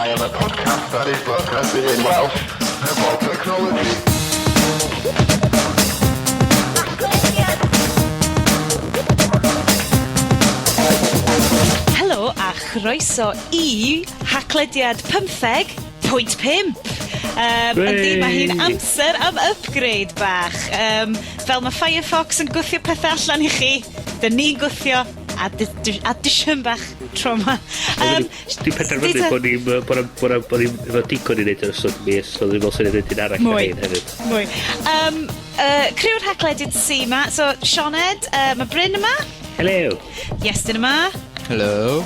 I am a podcast that is broadcasted in Welsh about technology. Helo a chroeso i Haclediad 15.5. Yym, yndi, mae hi'n amser am upgrade bach. Yym, fel ma' Firefox yn gwthio pethe allan i chi, 'dyn ni'n gwthio addition bach tro 'ma. Yym... Dwi'n penderfynu bod ni'n yy bod 'na bod 'na bod ni'm efo digon i neud yn ystod y mis, so dwi'n me'wl swn i'n neud un arall... Mwy. ...ar hein hefyd. Mwy. Yym, yy, criw'r Haclediad sy 'ma. So, Sioned, yy, ma' Bryn yma. Helo. Iestyn yma. Helo.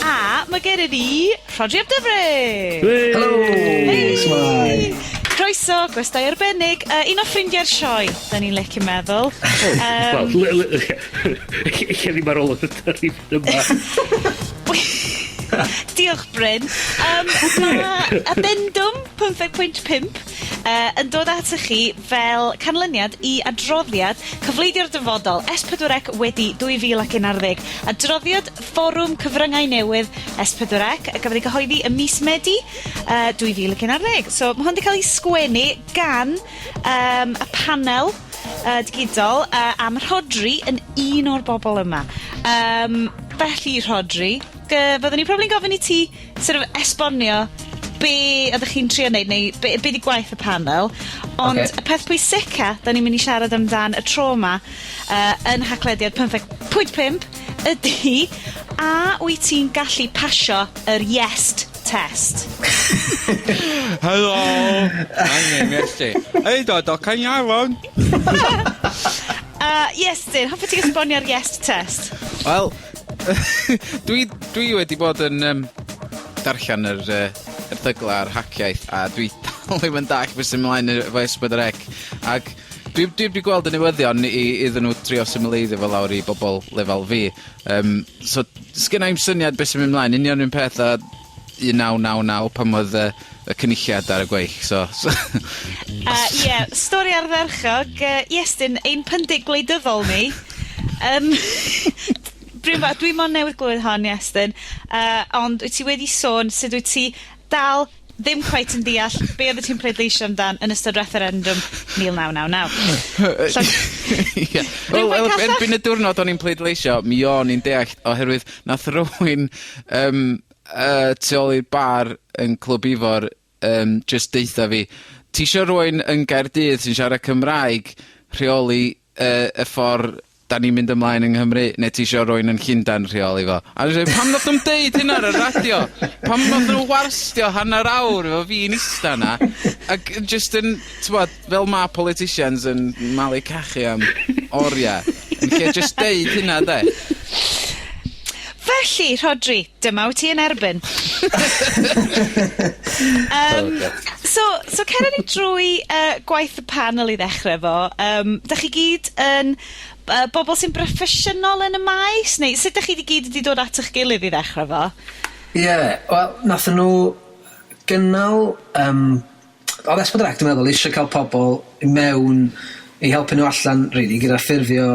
A ma' gennym ni Rhodri ap Dyfrig. Helo! Hei! Shwmae? Croeso, gwestai arbennig, yy un o ffrindiau'r sioe, 'dan ni'n licio meddwl. Yym. Wel, l- l- ella ddim ar ôl y rhif yma. Diolch Bryn. Yym ma' addendum 15.5 yy yn dod atoch chi fel canlyniad i adroddiad Cyfleiddio'r Dyfodol S4C wedi 2011. Adroddiad Fforwm Cyfryngau Newydd S4C a gafodd ei gyhoeddi ym mis Medi yy 2011. So ma' hwn 'di ca'l 'i sgwennu gan yym y panel yy digidol yy a ma' Rhodri yn un o'r bobol yma. Yym felly Rhodri, gy- fyddwn ni probably'n gofyn i ti sort of esbonio be' oddech chi'n trio neud neu be' be' 'di gwaith y panel, ond... Ocê. ...y peth pwysica 'dan ni'n mynd i siarad amdan y tro 'ma yy yn Haclediad 15.5 ydi a wyt ti'n gallu pasio yr Iest test? Helo! My name Iestyn. Hei dod o Caernarfon. Yy Iestyn, hoffet ti esbonio'r Iest test? Wel, dwi, dwi wedi bod yn yym, darllen yr yy, erthygla ar Haciaith, a dwi dal ddim yn dallt be' sy'n mlaen yy efo Es Pedwar Ec, ag dwi dwi 'di gweld y newyddion i iddyn nw trio symleiddio fo lawr i bobol lefal fi. Yym, so sgenna i'm syniad be' sy'n mynd mlaen, union 'r un peth â 1999 pan oedd y y cynulliad ar y gweill, so so Yy ie, stori ardderchog, yy Iestyn, ein pundit gwleidyddol ni, yym dwi 'ma, dwi mond newydd glywed hon Iestyn, yy ond wyt ti wedi sôn sut wyt ti dal ddim cweit yn deall be' oeddet ti'n pleidleisio amdan yn ystod referendum 1999. Ie. Wel wel erbyn y diwrnod o'n i'n pleidleisio, mi o'n i'n deall oherwydd nath rywun yym yy tu ôl i'r bar yn Clwb Ifor yym jyst deutha fi, ti isio rywun yn Gaerdydd sy'n siarad Cymraeg rheoli yy y ffor 'dan ni'n mynd ymlaen yng Nghymru, ne' ti isio rywun yn Llundan rheoli fo? A o'n i ddeud pam nath nw'm deud hynna ar y radio? Pam nath nw warstio hanner awr efo fi'n ista 'na ac yn jyst yn t'mod, fel ma' politicians yn malu cachu am oria, yn lle jyst deud hynna 'de? Felly, Rhodri, dyma wyt ti yn erbyn. Yym, so, so cer â ni drwy yy gwaith y panel i ddechre 'fo. Yym, 'dach chi gyd yn yy bobol sy'n broffesiynol yn y maes, neu sut 'dach chi 'di gyd wedi dod at 'ych gilydd i ddechre 'fo? Ie, wel, nathon nw gynnal yym odd Es Pedwar Ec dwi meddwl isio ca'l pobol i mewn i helpu nw allan rili gyda ffurfio,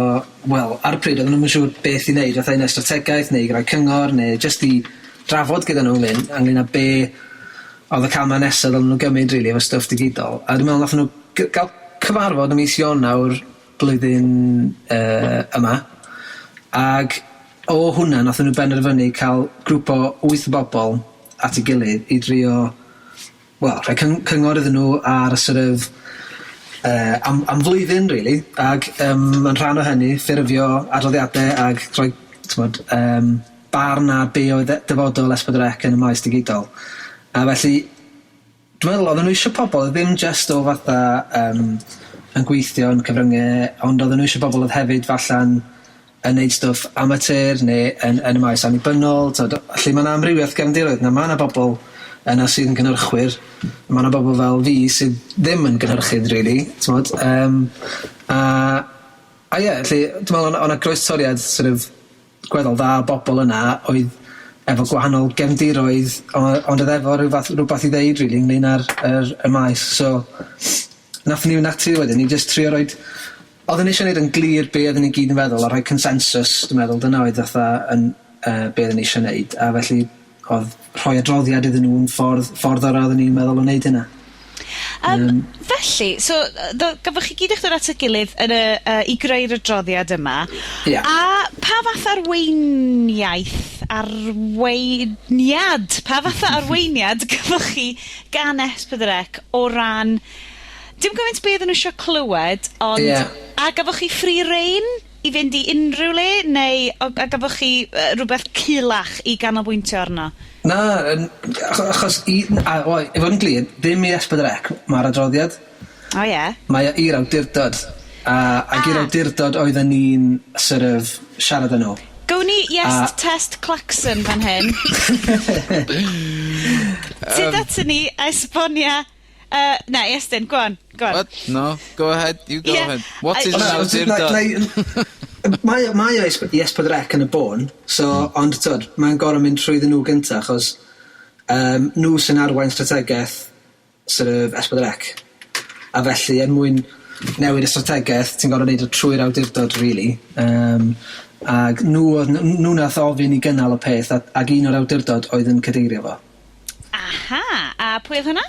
wel, ar y pryd oedden nw'm yn siŵr beth i neud fatha un ai strategaeth neu i roi cyngor neu jyst i drafod gyda nw ynglŷn ynglŷn â be' odd y cama' nesa ddylen nw gymyd rili efo stwff digidol, a dwi me'wl nathon nw gy- ga'l cyfarfod ym mis Ionawr blwyddyn yy yma, ag o hwnna nathon nw benderfynu ca'l grŵp o wyth o bobol at 'i gilydd i drio wel, rhoi cyng- cyngor iddyn nhw ar sor' of yy am am flwyddyn rili, ag yym yn rhan o hynny ffurfio adroddiade ag rhoi t'mod yym barn ar be' oedd yy dyfodol Es Pedwar Ec yn y maes digidol. A felly dwi meddwl odden nhw isio pobol ddim jyst o fatha yym yn gweithio yn cyfrynge, ond odden nhw isio bobol odd hefyd falla'n yn neud stwff amatur ne' yn yn y maes annibynnol t'od felly ma' 'na amrywiaeth gefndiroedd 'na ma' 'na bobol yna sydd yn cynhyrchwyr, ma' 'na bobol fel fi sydd ddim yn gynhyrchydd rili t'mod yym a a ie felly dwi me'wl o' 'na o' 'na groestoriad sort of gweddol dda o bobol yna oedd efo gwahanol gefndiroedd o- ond o'dd efo ryw fath rwbath i ddeud rili ynglŷn â'r yr y maes so nathon ni fynd ati wedyn i jyst trio roid Oedden ni isio neud yn glir be' oedden ni gyd yn feddwl a rhoi consensus dwi'n meddwl dyna oedd fatha yn yy be' oedden ni isio neud a felly oedd rhoi adroddiad iddyn nhw'n ffordd, ffordd orau oedden ni'n meddwl o wneud hynna. Felly, so, gafoch chi gyd eich dod at y gilydd yn y, i greu'r adroddiad yma. Ie. A pa fath arweiniaeth, arweiniad, pa fath o arweiniad gafoch chi gan S4C o ran, dim gymaint be oedden nhw eisiau clywed, ond a gafoch chi free rein i fynd i unrhyw le, neu a gafoch chi rhywbeth culach i ganolbwyntio arno? Na, yn, achos i, a, o, i fod yn glir, ddim i S4C mae'r adroddiad. O ie. Mae o i'r awdurdod, ac i'r awdurdod oedden ni'n sort of siarad â nhw. Gawn ni yes test klaxon fan hyn. Tyd aton ni a esbonia... Na, Iestyn, go on, go on. What? No, go ahead, you go ahead. What is Na, an awdurdod? Mae o i S4C yn y bôn, so, ond t'od, mae'n gor'o' mynd trwyddyn nhw gynta, achos nhw sy'n arwain strategaeth sort of S4C. A felly, er mwyn newid y strategaeth, ti'n gor'o' neud o trwy'r awdurdod, really. Ag nhw oedd nhw nath ofyn i gynnal y peth, ag un o'r awdurdod oedd yn cadeirio fo. Aha, a pwy oedd hwnna?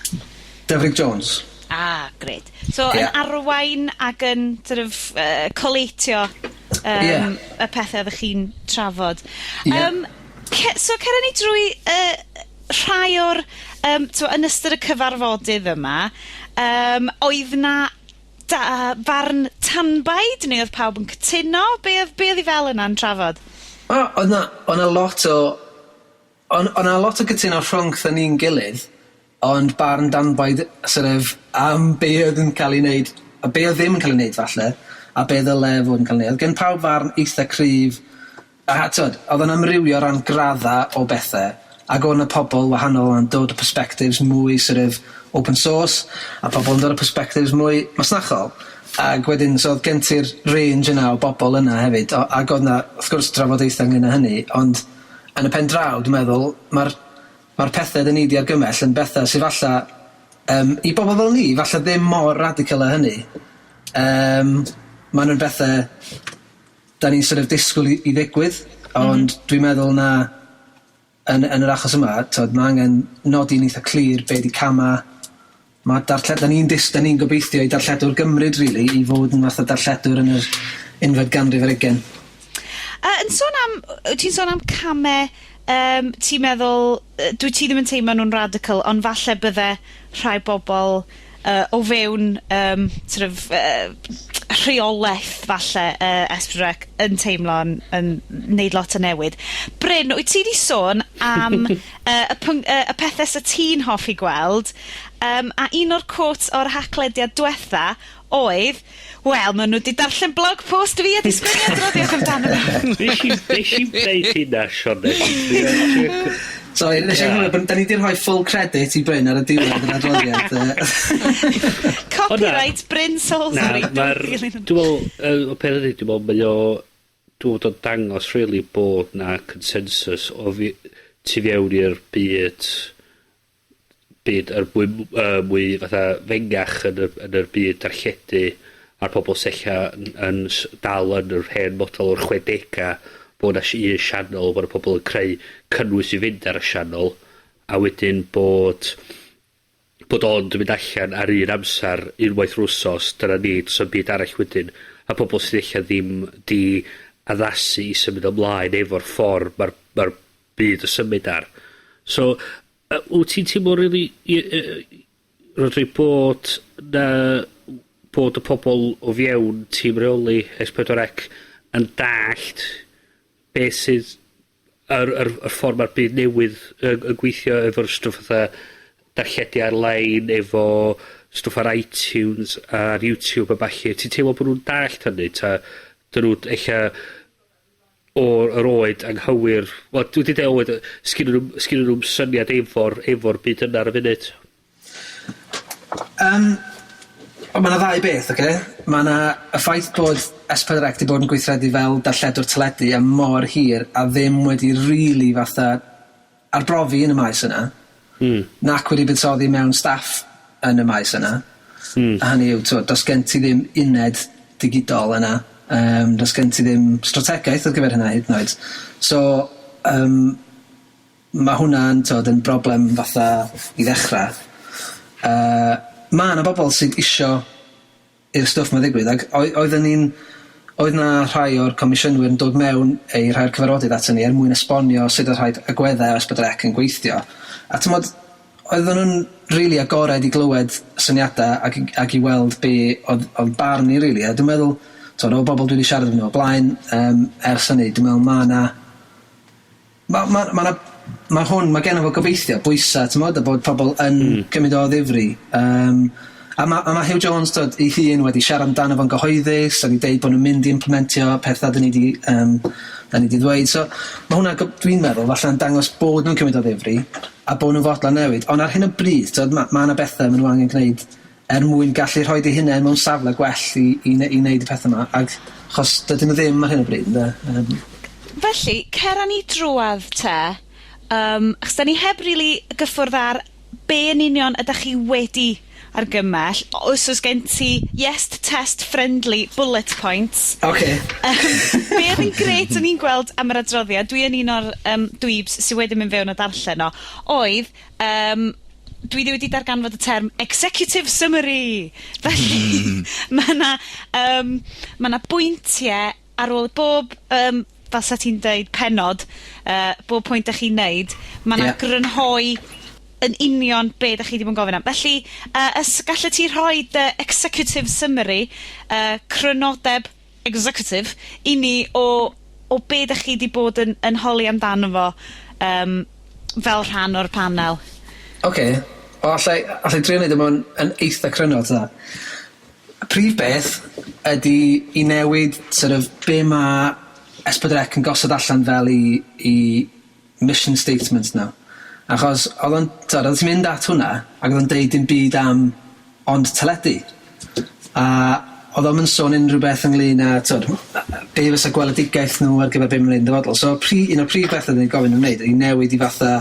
Dyfrig Jones. Ah, grêt. So, yn arwain ac yn sort of colatio y pethau oeddech chi'n trafod. So, cera ni drwy rhai o'r, t'mo', yn ystod y cyfarfodydd yma, oedd 'na farn tanbaid, neu oedd pawb yn cytuno? Be oedd 'i fel yna'n trafod? O, oedd 'na, oedd 'na lot o, o'n 'na lot o gytuno rhwngthon ni'n gilydd, ond barn danbaid sort of am be oedd yn cael ei wneud, a be oedd ddim yn cael ei wneud falle, a be ddyle fod yn cael ei wneud. Oedd gen pawb farn eitha cryf, a t'od, oedd o'n amrywio o ran gradda o bethe, ac oedd 'na pobl wahanol yn dod o perspectives mwy sort of open source, a pobl yn dod o perspectives mwy masnachol. Ag wedyn, so oedd gen ti'r range yna o bobl yna hefyd, ac oedd 'na, wrth gwrs, drafodaethau ynglyn â hynny, ond yn y pen draw, dwi'n meddwl, mae'r pethau 'dyn ni 'di argymell yn bethau sydd falle, i bobl fel ni, falle ddim mor radical â hynny. Ma' nhw'n bethau 'dan ni'n sort of disgwyl i ddigwydd, ond dwi'n meddwl na yn yr achos yma, t'od, ma' angen nodi'n eitha clir be' 'di cama' ma' 'dan ni'n 'dan ni'n gobeithio i darlledwr gymryd, really, i fod yn fath o darlledwr yn yr unfed ganrif ar hugain. Yn sôn am, wyt ti'n sôn am came, ti'n meddwl, dwi ti ddim yn teimlo nhw'n radical, ond falle bydde rhai bobl o fewn sort of rheolaeth falle S4C yn teimlo'n yn neud lot o newid. Bryn, wyt ti 'di sôn am y pethe 'sa ti'n hoffi gweld, a un o'r quotes o'r Haclediad diwetha oedd, wel, ma' nhw 'di darllen blog post fi a 'di sgwennu adroddiad amdano fo. Nes i'm deud hynna, Sioned. Sorry, nes i anghofio bod 'dan ni 'di rhoi full credit i Bryn ar y diwedd yr adroddiad. Copyright Bryn Salisbury. Na, ma'r, dwi'n meddwl, y peth ydi, dwi'n meddwl, mae o, dwi'n meddwl bod o'n dangos, really, bod na consensus o fi, tu fewn i'r byd yr mwy fatha fengach yn yr byd darlledu, a'r pobol sy ella yn dal yn yr hen model o'r 60au, bod 'na un sianel, bod 'na pobol yn creu cynnwys i fynd ar y sianel, a wedyn bod ond yn mynd allan ar un amsar unwaith yr wsos, dyna ni, do's na'm byd arall wedyn, a pobol sydd ella ddim 'di addasu i symud ymlaen efo'r ffordd ma'r byd yn symud ar. So, wyt ti'n teimlo really, Rhodri, bod y pobol o fewn tîm reoli S4C yn dallt beth sydd yr ffordd ma'r byd newydd yn gweithio efo'r stwff fatha darlledu ar-lein, efo stwff ar iTunes, ar YouTube a ballu? Ti'n teimlo bod nhw'n dallt hynny, ta dyn nhw ella o'r yr oed anghywir? Wel, dwi 'di deud oed, sgynnon nhw'm syniad efo'r byd yna ar y funud. Ond ma' 'na ddau beth, ocê? Ma' 'na y ffaith bod S4C 'di bod yn gweithredu fel darlledwr teledu am mor hir a ddim wedi rili fatha arbrofi yn y maes yna. Nac wedi buddsoddi mewn staff yn y maes yna. A hynny yw, t'mod, do's gen ti ddim uned digidol yna. Do's gen ti ddim strategaeth ar gyfer hynna hyd yn oed. So, ma' hwnna'n t'od yn broblem fatha i ddechra. Yy ma' 'na bobol sydd isio i'r stwff 'ma ddigwydd ag oe- oedden ni'n oedd 'na rhai o'r comisiynwyr yn dod mewn ei rhai o'r cyfarfodydd aton ni er mwyn esbonio sut o'dd rhai agweddau o Es Pedwar Ec yn gweithio, a t'mod oedden nw'n rili agored i glywed syniada ag i ag i weld be' odd odd barn ni rili, a dwi'n meddwl t'od o bobol dwi 'di siarad efo nw o blaen yym ers hynny dwi'n me'wl ma' 'na ma' ma' ma' 'na ma' hwn ma' genno fo gobeithio bwysa t'mod a bod pobol yn... Hmm. ...cymyd o o ddifri yym a ma' a ma' Huw Jones t'od 'i hun wedi siarad amdano fo'n gyhoeddus a 'di deud bo' nw'n mynd i implementio petha 'dyn ni 'di yym 'dan ni 'di ddweud so ma' hwnna dwi'n meddwl falla'n dangos bod nw'n cymyd o ddifri a bo' nw'n fodlon newid ond ar hyn o bryd t'od ma' ma' 'na bethe ma' nw angen gneud er mwyn gallu rhoid eu hunain mewn safle gwell i i ne- i neud y petha 'ma ag achos dydyn nw ddim ar hyn o bryd ynde yym. Felly, cer â ni drwadd te, yym, achos 'dan ni heb rili gyffwrdd ar be' yn union ydach chi wedi argymell. Os o's gen ti yes test friendly bullet points. Ocê. Be' odd yn grêt o'n i'n gweld am yr adroddiad, dwi yn un o'r yym dweebs sy wedi mynd fewn a darllen o, oedd yym dwi wedi darganfod y term executive summary. Felly ma' 'na yym ma' 'na bwyntie ar ôl bob yym fel 'sa ti'n deud pennod, yy bob pwynt 'dach chi'n neud, ma' 'na... Ie. ...grynhoi yn union be' 'dach chi 'di bod yn gofyn am. Felly, yy ys gallet ti rhoi dy executive summary, yy crynodeb executive i ni o o be' 'dach chi 'di bod yn yn holi amdano fo yym fel rhan o'r panel? Ocê, wel allai allai drio neud o mewn yn eitha cryno ta. Y prif beth ydi i newid sort of be' ma' Es Pedwar Ec yn gosod allan fel 'i 'i mission statement nw. Achos odd o'n t'od oddet ti'n mynd at hwnna ag odd o'n deud dim byd am ond teledu. A odd o'm yn sôn unrhyw beth ynglŷn â t'od be' fysa gweledigaeth nw ar gyfer be' ma' nw'n neud yn dyfodol. So un o'r prif betha 'dyn ni'n gofyn nw neud ydi newid i fatha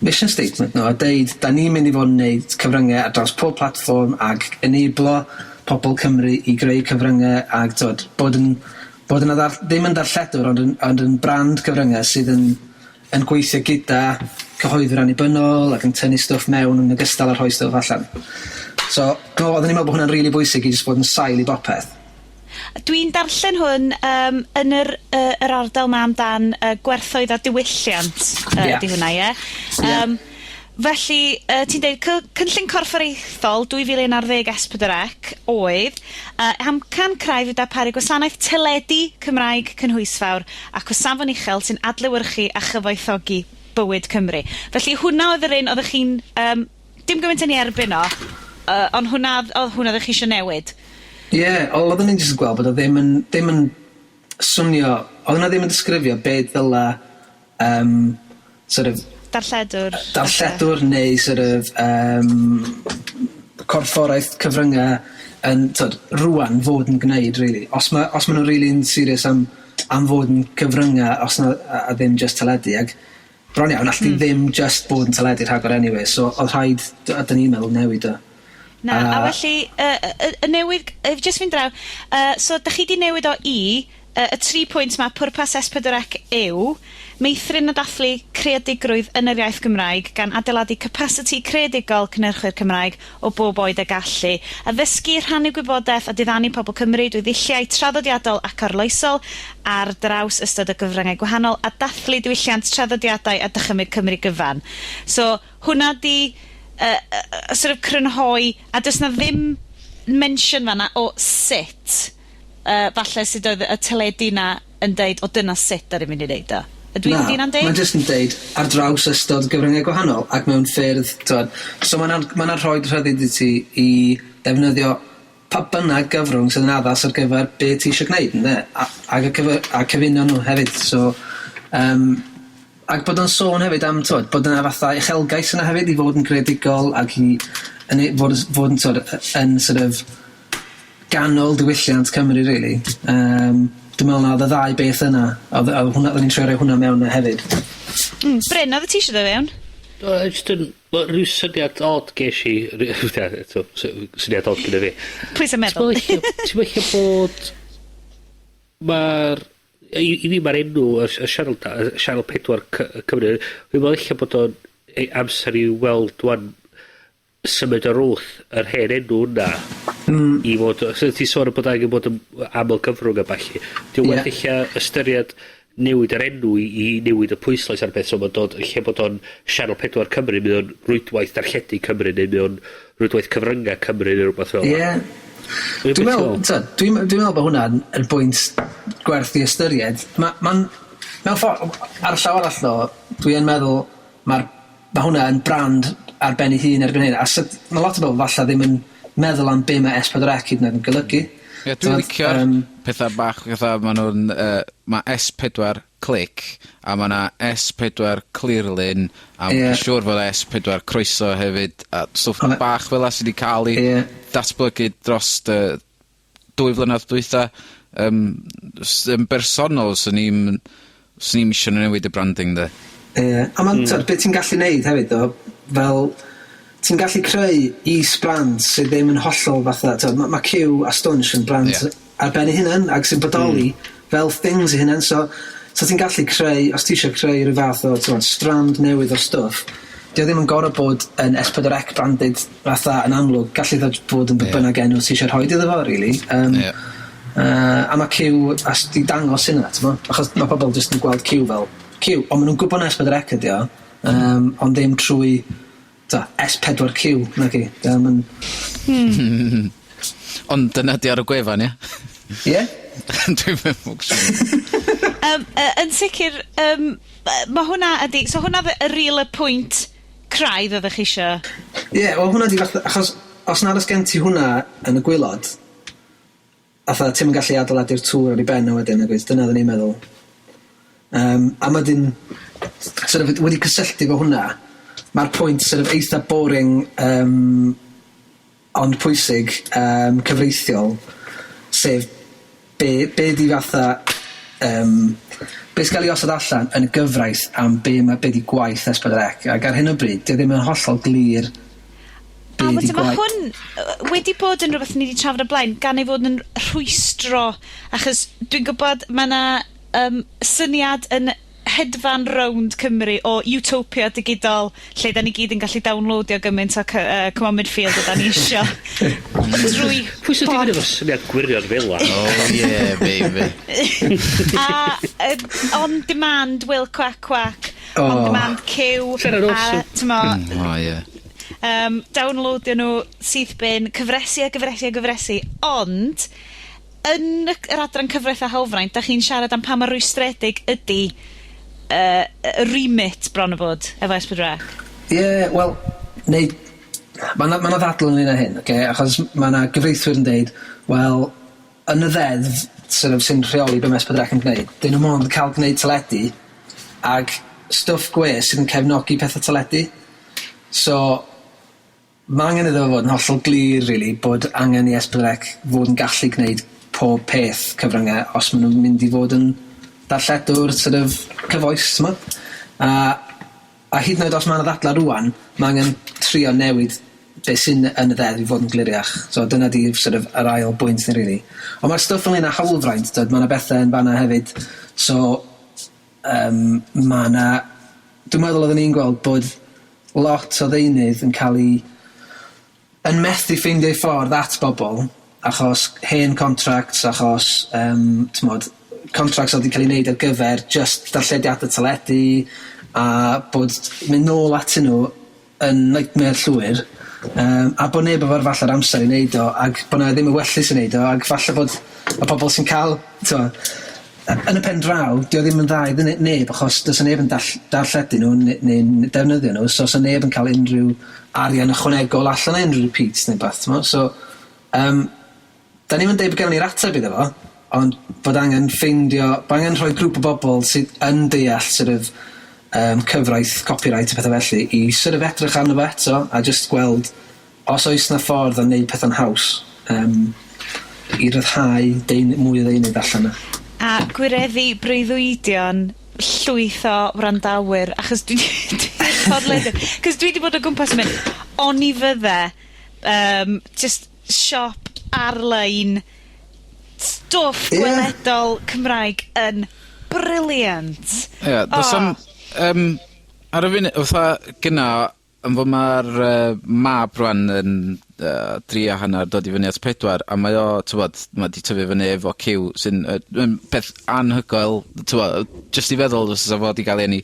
mission statement nw a deud 'dan ni'n mynd i fod yn neud cyfrynge ar draws pob platfform ag enablo pobol Cymru i greu cyfrynge ag t'od bod yn bod yn ddim yn darlledwr ond yn ond yn brand cyfrynge sydd yn yn gweithio gyda cyhoeddwyr annibynnol ac yn tynnu stwff mewn yn ogystal â rhoi stwff allan. So dwi me'wl oedden ni'n me'wl bo' hwnna'n rili bwysig i jyst bod yn sail i bopeth. Dwi'n darllen hwn yym yn yr yy yr ardal 'ma amdan yy gwerthoedd a diwylliant. Ie. Ydi hwnna ie? Ie. Yym felly yy ti'n deud cynllun corfforaethol 2011 Es Pedwar Ec oedd yy amcan craidd yw darparu gwasanaeth teledu Cymraeg cynhwysfawr ac o safon uchel sy'n adlewyrchu a chyfoethogi bywyd Cymru. Felly hwnna oedd yr un oddech chi'n yym dim gymaint yn 'i erbyn o, yy ond hwnna odd odd hwnna oddech chi isio newid. Ie, wel oedden ni'n jyst yn gweld bod o ddim yn ddim yn swnio, oedd hwnna ddim yn disgrifio be' ddyla yym sort of Darlledwr. Darlledwr neu sort of yym corfforaeth cyfrynge yn t'od rŵan fod yn gneud rili. Os ma' os ma' nw rili'n serious am am fod yn cyfrynge os na a ddim jyst teledu ag bron iawn alli di ddim jyst bod yn teledu rhagor anyway so odd rhaid 'dyn ni'n meddwl newid o. Na, a felly yy y y newid, jyst fynd draw, yy so 'dach chi 'di newid o i y tri pwynt 'ma, pwrpas Es Pedwar Ec yw meithrin a dathlu creadigrwydd yn yr iaith Gymraeg gan adeiladu capasiti creadigol cynhyrchwyr Cymraeg o bob oed a gallu, addysgu, rhannu gwybodaeth a diddanu pobl Cymru drwy ddulliau traddodiadol ac arloesol ar draws ystod o gyfryngau gwahanol, a dathlu diwylliant, traddodiadau a dychymyg Cymru gyfan. So, hwnna 'di yy yy sort of crynhoi, a does 'na ddim mention fan 'na o sut, yy falle sut oedd y teledu 'na yn deud, o dyna sut 'dan ni'n mynd i neud o. Ydw i'n, 'di hynna'n deg? Mae'n jyst yn deud ar draws ystod gyfryngau gwahanol ac mewn ffyrdd t'od so ma' 'na'n ma' 'na rhoid rhyddid i ti i defnyddio pa bynnag gyfrwng sydd yn addas ar gyfer be' ti isio gneud ynde? A ag y cyf- a cyfuno nw hefyd so yym ag bod o'n sôn hefyd am t'od bod yna fatha uchelgais yna hefyd i fod yn greadigol ag i yn ei fod yn fod yn t'od yn sort of ganol diwylliant Cymru rili. Yym dwi'n me'wl na odd y ddau beth yna odd odd hwnna o'n i'n trio roi hwnna mewn 'na hefyd. Bryn oddet ti isio dod fewn? Do jyst yn ma' ryw syniad od gesh i eto syniad od gynna fi. Pwy sy'n meddwl? Ti'n me'wl ella ti'n me'wl ella bod ma'r I fi ma'r enw y sianel y sianel pedwar Cymru, dwi'n me'wl ella bod o'n amser i weld ŵan symud o'r wrth yr hen enw yna. I fod o... So ti sôn am bod angen bod yn aml gyfrwng a ballu. 'Di o werth ella ystyried newid yr enw i newid y pwyslais ar beth, so ma'n dod, yn lle bod o'n Sianel Pedwar Cymru, mae o'n rwydwaith darlledu Cymru neu mae o'n rwydwaith cyfrynga Cymru neu rwbath fel 'a. Ie. Dwi'n me'wl t'od dwi'n dwi'n me'wl bo' hwnna'n yn bwynt gwerth i ystyried. Ma' ma'n mewn ffor ar y llaw arall tho dwi yn meddwl ma'r ma' hwnna yn brand ar ben ei hun erbyn hyn a sut ma' lot o bobol falla ddim yn meddwl am be' ma' Es Pedwar Ec hyd yn oed yn golygu. Ie, dwi'n licio'r... Yym ...petha bach fatha ma' nw'n yy ma' Es Pedwar Clic a ma' 'na Es Pedwar Clearlun a... Ie. ...ma' siŵr fod Es Pedwar Croeso hefyd a stwff bach fela sy 'di ca'l 'i... Ie. ...datblygu drost y dwy flynadd dwytha. Yym yn bersonol swn i'm yn, swn i'm isio newid y branding 'de. Ie, a ma'n t'od be' ti'n gallu neud hefyd tho, fel ti'n gallu creu is-brand sydd ddim yn hollol fatha t'od ma' Cyw a Stwnsh yn brands... Ie. ...ar ben eu hunan ag sy'n bodoli fel things eu hunan, so ti'n gallu creu, os ti isio creu ryw fath o t'mod strand newydd o stwff, 'di o ddim yn gor'o' bod yn Es Pedwar Ec branded fatha yn amlwg, gallu fod bod yn be' bynnag enw ti isio rhoid iddo fo rili. Yym. Ie. A ma' Cyw as 'di dangos hynna t'mo', achos ma' pobol jyst yn gweld Cyw fel Cyw, ond ma' nw'n gwbod na Es Pedwar Ec ydi o, ond ddim trwy t'o' Es Pedwar Cyw naci? 'Di o'm yn... Ond dyna 'di ar y gwefan, ie? Ie? Dwi'n meddwl. Yn sicr, ma' hwnna ydi, so hwnna odd y real y pwynt craidd oddech chi isio? Ie, wel hwnna 'di fath, achos os nad o's gen ti hwnna yn y gwilod, fatha ti'm yn gallu adeiladu'r tŵr ar 'i ben o wedyn nagwyt, dyna oddwn i'n meddwl. A ma' 'dyn sort of wedi cysylltu efo hwnna, ma'r pwynt sort of eitha boring ond pwysig cyfreithiol, sef be 'di fatha be' sy'n ga'l 'i osod allan yn y gyfraith am be' ma' be' 'di gwaith Es Pedwar Ec, ag ar hyn o bryd 'di o ddim yn hollol glir be' A 'di wedyn ma' gwaith. hwn wedi bod yn rhywbeth ni 'di trafod o blaen, gan ei fod yn rhwystro, achos dwi'n gwybod ma' 'na syniad yn hedfan rownd Cymru o utopia digidol lle 'dan ni gyd yn gallu downloadio gymaint o C'mon Midfield ydan ni isio. Drwy Pwy sydd 'di fyny efo syniad gwirion fel 'a? Oh yeah baby. A on demand Wil Cwac Cwac, on demand Cyw, Sarah a Rawson. t'mo'... Oh yeah. Downloadio nhw syth bin, cyfresu a gyfresu a gyfresu, ond yn yr adran cyfraith a hawlfraint, 'dach chi'n siarad am pa mor rwystredig ydi y remit bron o fod efo S4C. Ie, wel, neu, ma' 'na, ma' 'na ddadl ynglyn â hyn, ocê, achos ma' 'na gyfreithwyr yn deud, wel, yn y ddeddf sort of sy'n rheoli be' ma' S4C yn gwneud, 'dyn nw mond yn ca'l gwneud teledu ag stwff gwe sydd yn cefnogi pethe teledu. So, ma' angen iddo fo fod yn hollol glir, really, bod angen i S4C fod yn gallu gwneud pob peth cyfrynge os ma' nw'n mynd i fod yn darlledwr sort of cyfoes, t'mo'? A hyd yn oed os ma' 'na ddadla rŵan, ma' angen trio newid be' sy'n yn y ddeddf i fod yn gliriach. So dyna 'di sort of yr ail bwynt ni rili. Ond ma'r stwff ynglyn â hawlfraint, t'od, ma' 'na bethe yn fanna hefyd. So ma' 'na, dwi'n meddwl oedden ni'n gweld bod lot o ddeunydd yn ca'l 'i yn methu ffeindio'i ffordd at bobol achos hen contracts, achos t'mod, contracts oedd 'di ca'l 'u neud ar gyfer just darllediade teledu, a bod mynd nôl atyn nhw yn nightmare llwyr, a bo' neb efo'r falle'r amser i neud o, ag bo' 'na ddim ewyllys i neud o, ag falle bod y pobol sy'n ca'l, t'mo', yn y pen draw, 'di o ddim yn dda iddyn neb, achos does 'na neb yn darlledu nhw neu'n defnyddio nhw, so 'sa neb yn ca'l unrhyw arian ychwanegol allan o unrhyw repeats neu beth, t'mo'? So, da ni'm yn deud bod gennon ni'r ateb iddo fo, ond bod angen ffeindio, bo' angen rhoi grŵp o bobol sydd yn deall sort of, cyfraith, copyright a pethe felly, i sort of edrych arno fo eto, a just gweld os oes 'na ffordd o wneud pethau'n haws, i ryddhau mwy o ddeunydd allan 'na. A gwireddu breuddwydion llwyth o wrandawyr, achos dwi podlediad, 'cos dwi 'di bod o gwmpas yn mynd, oni fydde, just siop ar-lein stwff gweledol Cymraeg yn brilliant. Ie, do's 'am ar y funud, fatha gynna, yn fod ma'r mab rwan yn dri a hannar, dod i fyny at pedwar, a mae o, t'mod, ma' 'di tyfu fyny efo Cyw, sy'n yn peth anhygoel, t'mo', jyst i feddwl fysa fo 'di ga'l ei eni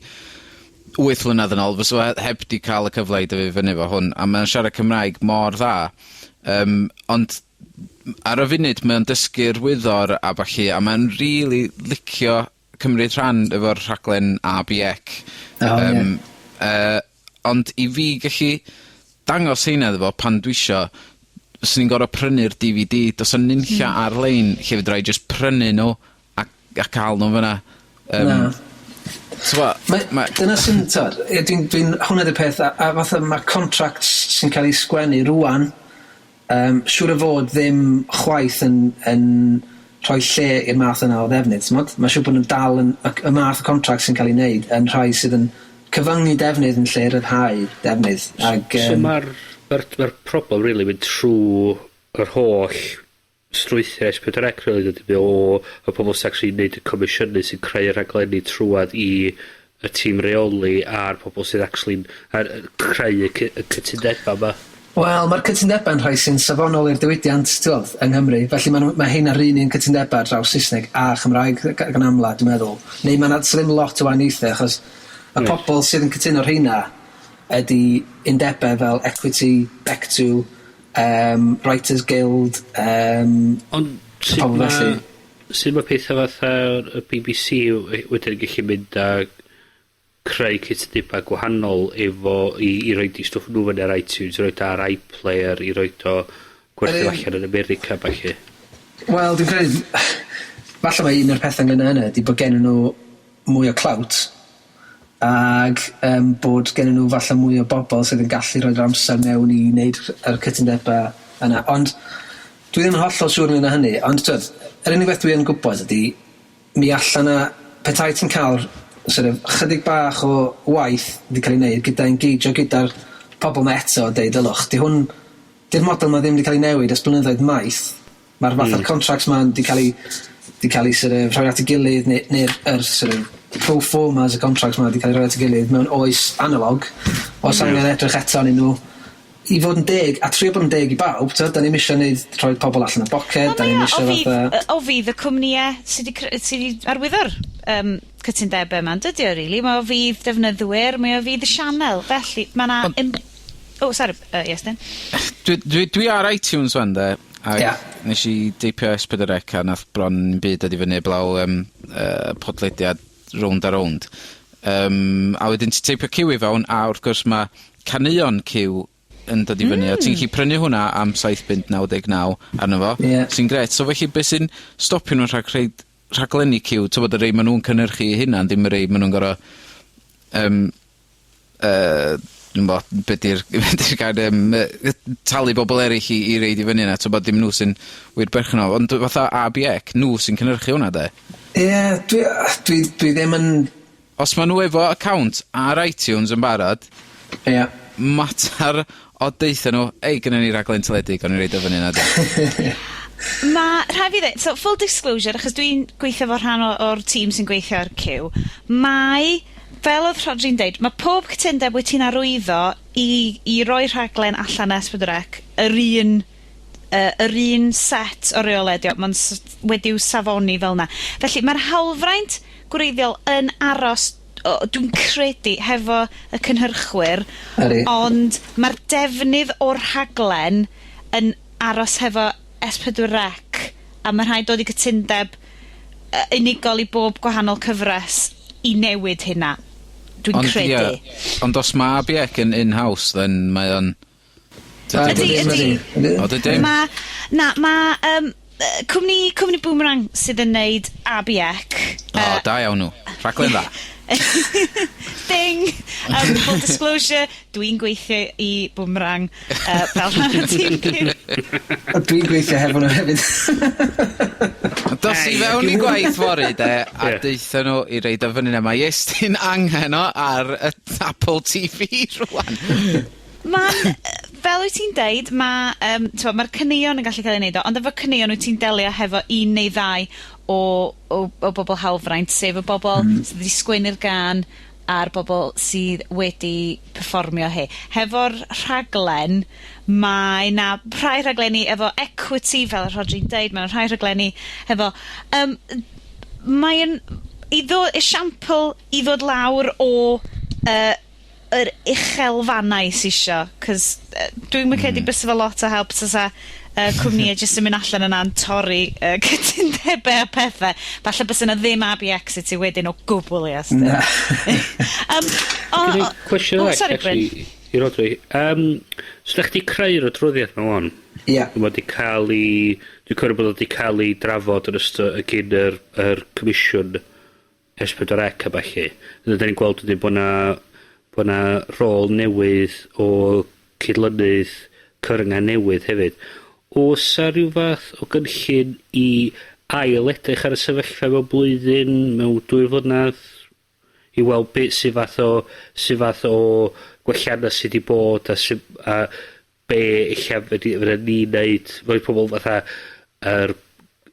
8 mlynadd yn ôl, fysa fo heb 'di ca'l y cyfle i dyfu fyny efo hwn, a mae o'n siarad Cymraeg mor dda, ond ar y funud mae o'n dysgu'r wyddor a ballu, a mae'n rili licio cymryd rhan efo'r rhaglen A B C. O, ie. Ond i fi gallu dangos heina iddo fo pan dwi isio, swn i'n gor'o' prynu'r D V D, do's 'a nunlla ar-lein lle fedra i jyst prynu nw a ca'l nw fan 'na. Na. T'mo', ma' Dyna sy'n, t'od, ie, dwi'n, dwi'n, hwnna 'di'r peth, a fatha ma' contracts sy'n cael eu sgwennu rŵan, siŵr o fod ddim chwaith yn rhoi lle i'r math yna o ddefnydd, t'mod? Ma' siŵr bod nhw'n dal yn, y math o contract sy'n cael ei wneud yn rhai sydd yn cyfyngu defnydd yn lle rhyddhau defnydd. Ag, So ma'r problem really mynd trw yr holl strwythur S4C really, dydy, o y pobol sy'n actually neud y comisiynu sy'n creu y rhaglenni trwad i y tîm reoli a'r pobol sydd actually'n creu y cytundeba 'ma. Wel, mae'r cytundebau'n rhai sy'n safonol i'r diwydiant, ti'n gweld, yng Nghymru. Felly ma' hyn ar un un cytundebau ar draws Saesneg a Chymraeg gan amla, dwi'n meddwl. Neu ma' 'na ddim lot o wahaniaethau, achos y pobol sydd yn cytuno'r rheina ydy undebau fel Equity, Bectu, Writers Guild, Ond sut pobl felly. sut ma' pethau fatha y BBC wedyn yn gallu mynd a creu cytundebau gwahanol efo i roid i stwff nhw fyny ar iTunes, i roid ar iPlayer, i roid o gwerthu allan yn America, ballu. Wel, dwi'n credu, falle mae un o'r pethau ynglyn â hynny ydy bod gennyn nhw mwy o clout, ag bod gennyn nhw falle mwy o bobl sydd yn gallu rhoi'r amser mewn i wneud yr cytundebau yna. Ond dwi ddim yn hollol siŵr ynglyn â hynny, ond twyd, yr unig beth dwi yn gwybod ydy, mi allan na, petai ti'n cael sort of chydig bach o waith wedi cael ei wneud gyda engageo gyda'r pobl 'ma eto a deud, ylwch, di hwn, di'r model 'ma ddim wedi cael ei newid ers blynyddoedd maith. Mae'r fath o'r contracts 'ma wedi cael ei, wedi cael ei sort of rhoi at ei gilydd, neu'r sort of pro formas y contracts 'ma wedi cael ei rhoi at ei gilydd mewn oes analog. Oes angen edrych eto arnyn nhw i fod yn deg, a trio bod yn deg i bawb, t'od, da ni'm isio neud, rhoi pobl allan o boced, Wel, da ni'm mae o isio fatha o fydd y cwmnïe sydd 'di sydd 'di arwyddo'r cytundebau yma, yn dydi o, really? Mae o fydd defnyddwyr, mae o fydd y sianel, felly mae 'na Ond oh, sorry, Iestyn. Dwi ar iTunes wan, de, ag nes i deipio S4C a nath bron yn byd dod i fyny blaw, podlediad Rownd a Rownd. A wedyn ti teipio Cyw i fewn, a wrth gwrs ma' caneuon Cyw yn dod i fyny, a ti'n gallu prynu hwnna am saith punt naw deg naw arno fo, sy'n grêt. So felly be' sy'n stopio nhw rhag rhoid rhaglenni Cyw, t'mod y rei ma' nhw'n cynhyrchu eu hunan, ddim y rei ma' nhw'n gor'o', dwi'm 'bo, be' 'di'r be' 'di'r gair, talu bobol erill i reid i fyny yna, t'mod dim nhw sy'n wir berchen o, ond fatha ABEC, nhw sy'n cynhyrchu hwnna de. Ie, dwi ddim yn Os ma' nhw efo account ar iTunes yn barod, matar o deutha nhw, ei, gynnon ni raglen teledu, gawn ni roid o fyny yna, de. Ma' rhaid fi ddweud, so full disclosure, achos dwi'n gweithio fo rhan o'r tîm sy'n gweithio ar Cyw, mae, fel oedd Rhodri'n deud, mae pob cytundeb wyt ti'n arwyddo i roi rhaglen allan S4C, yr un set o reolau ydi o, ma'n wedi'w safoni fel 'na. Felly mae'r hawlfraint gwreiddiol yn aros, dwi'n credu, hefo y cynhyrchwyr, ond mae'r defnydd o'r rhaglen yn aros hefo S4C, a mae rhaid dod i cytundeb unigol i bob gwahanol cyfres i newid hynna. Dwi'n Ond credu. ie, ond os mae ABEC yn in-house, then mae o'n Ydi, Ydi, ydi. ydi. O, dydyn? Ma, na, ma, cwmni Boomerang sydd yn neud ABEC. O, da iawn nhw. Rhaglen dda. Ding! Full disclosure, dwi'n gweithio i Boomerang, fel rhan o'r tîm. A dwi'n gweithio hefo nhw hefyd. Dos i Hey, fewn i gwaith fory, de, a deutha nhw i reid o fyny 'na. Mae Iestyn angen o ar y Apple TV rŵan. Ma'n, fel wyt ti'n deud, ma' yym t'mo' ma'r caneuon yn gallu cael eu neud o, ond efo caneuon wyt ti'n delio hefo un neu ddau o o o bobol hawlfraint, sef y bobol... Hmm. ...sydd wedi sgwennu'r gân a'r bobol sydd wedi perfformio hi. Hefo'r rhaglen, mae 'na rhai rhaglenni efo equity, fel o' Rhodri'n deud, ma' 'na rhai rhaglenni hefo yym mae'n i ddo- esiampl i ddod lawr o yy yr uchelfannau sy isio, 'c'os yy dwi'm yn credu bysa fo lot o help tasa yy cwmnïe jyst yn mynd allan yna yn torri yy cytundebe a pethe. Falle bysa 'na ddim ABX i ti wedyn o gwbwl Iestyn. Na. Yym o Gynna i o cwestiwn o arall sori Bryn. actually i Rhodri. So 'dach chdi creu'r adroddiad 'ma 'wan. Ia. Ma' 'di ca'l 'i, dwi'n cymryd bod o 'di ca'l 'i drafod yn ystod y gyn yr yr comisiwn Es pedwar Ec a ballu. Wedyn 'dan ni'n gweld wedyn bo' 'na bo' 'na rôl newydd o cydlynydd cyfrynga newydd hefyd. O's 'a ryw fath o gynllun i ail edrych ar y sefyllfa mewn blwyddyn, mewn dwy flynadd? I weld be' sy fath o, su fath o gwellianna sy 'di bod a su' a be' ella fedi- fydda ni neud fel pobol fatha yr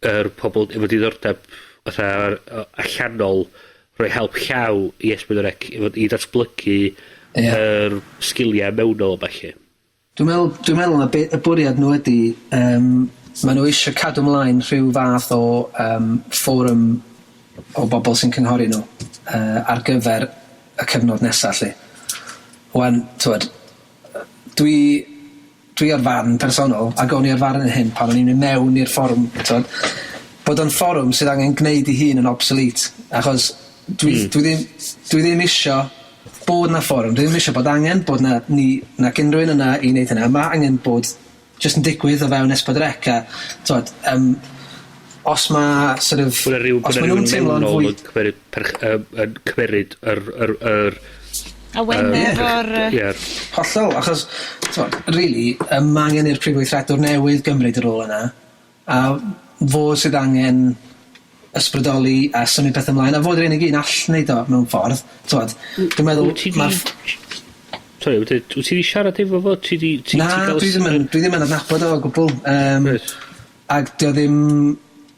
yr pobol efo diddordeb fatha'r yy allanol rhoi help llaw i Es Pedwar Ec i fod i ddatblygu... Ie. ...yr sgilia mewnol a ballu. Dwi'n me'wl dwi'n meddwl na be' y bwriad nw ydi yym ma' nw isio cadw mlaen rhyw fath o yym fforwm o bobol sy'n cynghori nw yy ar gyfer y cyfnod nesa 'lly. Wan t'wod dwi dwi o'r farn personol ag o'n i o'r farn hyn pan o'n i'n mynd mewn i'r fforwm t'wod bod o'n fforwm sydd angen gneud 'i hun yn obsolete achos dwi... Hmm. ...dwi ddim dwi ddim isio bod 'na fforwm, dwi ddim isio bod angen bod 'na ni nac unrhyw un yna i neud hynna, ma' angen bod jyst yn digwydd o fewn Es Pedwar Ec a t'wod yym os ma' sort of... Bo' 'na ryw os bo' 'na ma' rywun nw'n teimlo'n mewnol fwy... yn cymeryd perch- yn cymeryd yr yr yr Awenne Ie. efo'r yy... Ie. Hollol achos t'mod rili yym ma' angen i'r prif weithredwr newydd gymryd y rôl yna a fo sydd angen ysbrydoli a symud pethe ymlaen a fo 'di'r unig un all neud o mewn ffordd t'mod dwi'n meddwl Wyt ti 'di... ma'r ff-... Sori wyt ti wyt ti 'di siarad efo fo? Ti 'di ti Na ti ga'l... dwi ddim yn dwi ddim yn adnabod o o gwbwl yym... Reit. ...ag 'di o ddim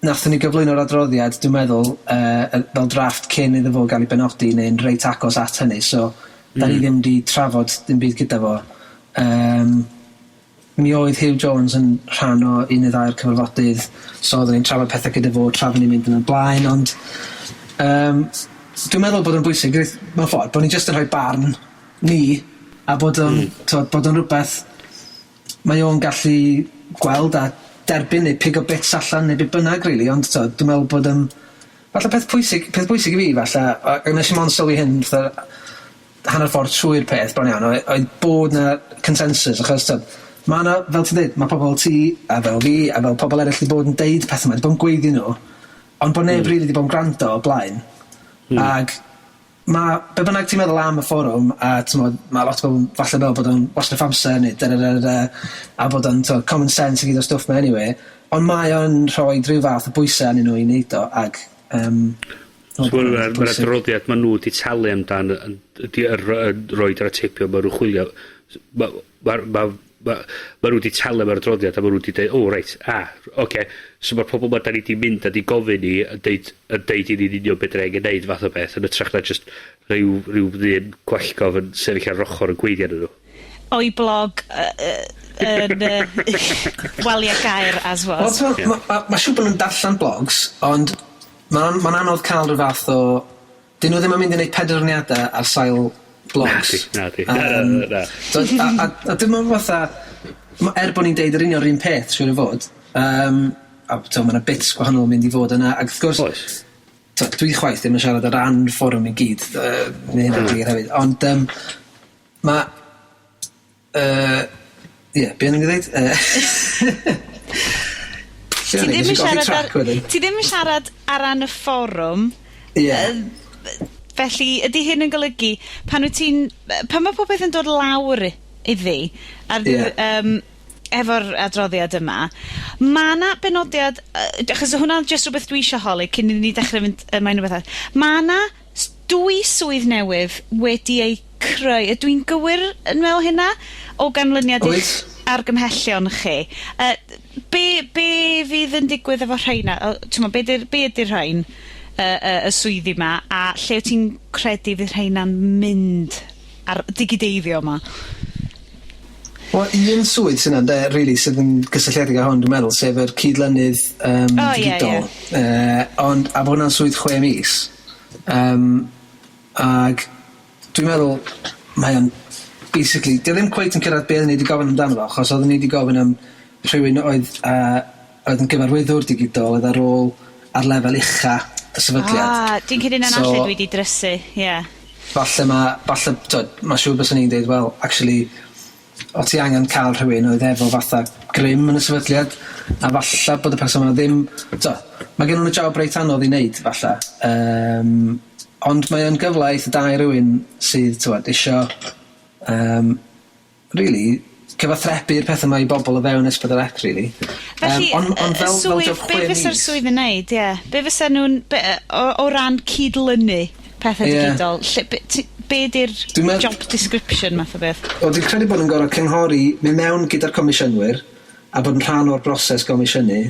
nathon ni gyflwyno'r adroddiad dwi'n meddwl yy yn fel drafft cyn iddo fo ga'l 'i benodi neu'n reit agos at hynny so... Hmm. ...'dan ni ddim 'di trafod dim byd gyda fo yym mi oedd Huw Jones yn rhan o un neu ddau o'r cyfarfodydd so oedden ni'n trafod pethe gyda fo tra fo ni'n mynd yn 'yn blaen ond yym dwi'n meddwl bod o'n bwysig mewn ffordd bo' ni jyst yn rhoi barn ni a bod o'n... Hmm. ...t'od bod o'n rwbeth mae o'n gallu gweld a derbyn neu pigo bits allan neu be' bynnag rili ond t'od dwi'n me'wl bod yym falle peth pwysig peth pwysig i fi falle a a nesh i mond sylwi hyn fatha hanner ffordd trwy'r peth bron iawn oedd oedd bod 'na consensus achos t'od ma' 'na fel ti'n deud ma' pobol ti a fel fi a fel pobol eryll 'di bod yn deud pethe 'ma 'di bod yn gweiddi nw ond bo' neb... Hmm. ...rili 'di bod yn grando o blaen. Hmm. Ag ma' be' bynnag ti'n meddwl am y fforwm a t'mod ma' lot o bobol falle meddwl bod o'n wastraff amser neu dy dy dy dy a bod o'n t'od common sense i gyd o'r stwff 'ma eniwe ond mae o'n rhoid ryw fath o bwyse arnyn nw i neud o ag yym... So ma' ma'r adroddiad ma' nw 'di talu amdan yn ydi yr yn roid yr atebion ma' nw chwilio ma' ma'r ma' ma' ma' nw 'di talu am yr adroddiad a ma' nw 'di deud o reit, ah, oce, so ma'r pobol 'ma 'dan ni 'di mynd a 'di gofyn i yn deud yn deud i ni'n union be' 'dan ni angen neud fath o beth yn ytrach na jyst rhyw rhyw ddyn gwallgof yn sefyll ar ochor yn gweiddi arnyn nw. O'i blog yy yy yn yy Walia Gaer as was. Wel t'mo' ma' ma' ma' siŵr bo' nw'n darllan blogs ond ma'n ma'n anodd ca'l ryw fath o 'dyn nw ddim yn mynd i neud penderfyniade ar sail blogs. Nadi, nadi. Na na na na. T'od a a a dim ond fatha ma' er bo' ni'n deud yr union 'r un peth siŵr o fod yym a t'o' ma' 'na bits gwahanol yn mynd i fod yna ag wrth gwrs... Oes. ...t'od dwi chwaith ddim yn siarad ar ran fforwm i gyd yy ma' hynna'n glir hefyd ond yym ma' yy ie be' o'n i'n myn' i ddeud? Yy Ti ddim yn siarad ar ti ddim yn siarad ar ran y fforwm. Ie. Felly ydy hyn yn golygu pan wyt ti'n yy pan ma' popeth yn dod lawr iddi ar... Ie. ...yym efo'r adroddiad yma, ma' 'na benodiad yy achos hwnna jyst rwbeth dwi isio holi cyn i ni dechre fynd ymlaen o bethau. Ma' 'na dwy swydd newydd wedi eu creu. Ydw i'n gywir yn meddwl hynna? O ganlyniad Wyt. i'ch argymhellion chi. Be, be fydd yn digwydd efo rheina? O, t'mo', be' 'di'r be' ydi'r rhain, y y swyddi 'ma, a lle wyt ti'n credu fydd rheina'n mynd ar digideiddio 'ma? Wel, un swydd sy 'na ynde, rili, sydd yn gysylltiedig â hwn, dwi'n meddwl, sef yr cydlynydd yym O ie, digidol. ie. Ond, a bo' hwnna'n swydd 6 mis. Yym ag dwi'n meddwl mae o'n basically, 'di o ddim cweit yn cyrradd be' oedden ni 'di gofyn amdano fo, achos oedden ni 'di gofyn am rhywun oedd yy oedd yn gyfarwyddwr digidol, oedd ar ôl ar lefel ucha y sefydliad. Ah, dwi'n credu 'na'n So lle dwi 'di drysu, ie. Falle ma', falle, t'od, ma' siŵr byswn i'n deud, wel, actually, o' ti angen ca'l rhywun oedd efo fatha grym yn y sefydliad, a falla bod y person yna ddim, t'o', ma' gennyn nw job reit anodd i neud falla, ond mae o'n gyfle eitha da i rywun sydd, t'mod, isio yym rili cyfathrebu'r petha 'ma i bobol o fewn S4C rili. Felly, Yym ond ond y fel fel swydd, job be chwe fysa'r mis. swydd yn neud, ie? Be fysa nhw'n, be, o ran cydlynu pethe digidol, lle, be, ti, be 'di'r Dwi'n medd- job description math o beth? Wel, dwi'n credu bod nhw'n gor'o' cynghori, mynd mewn gyda'r comisiynwyr, a bod yn rhan o'r broses gomisiynu,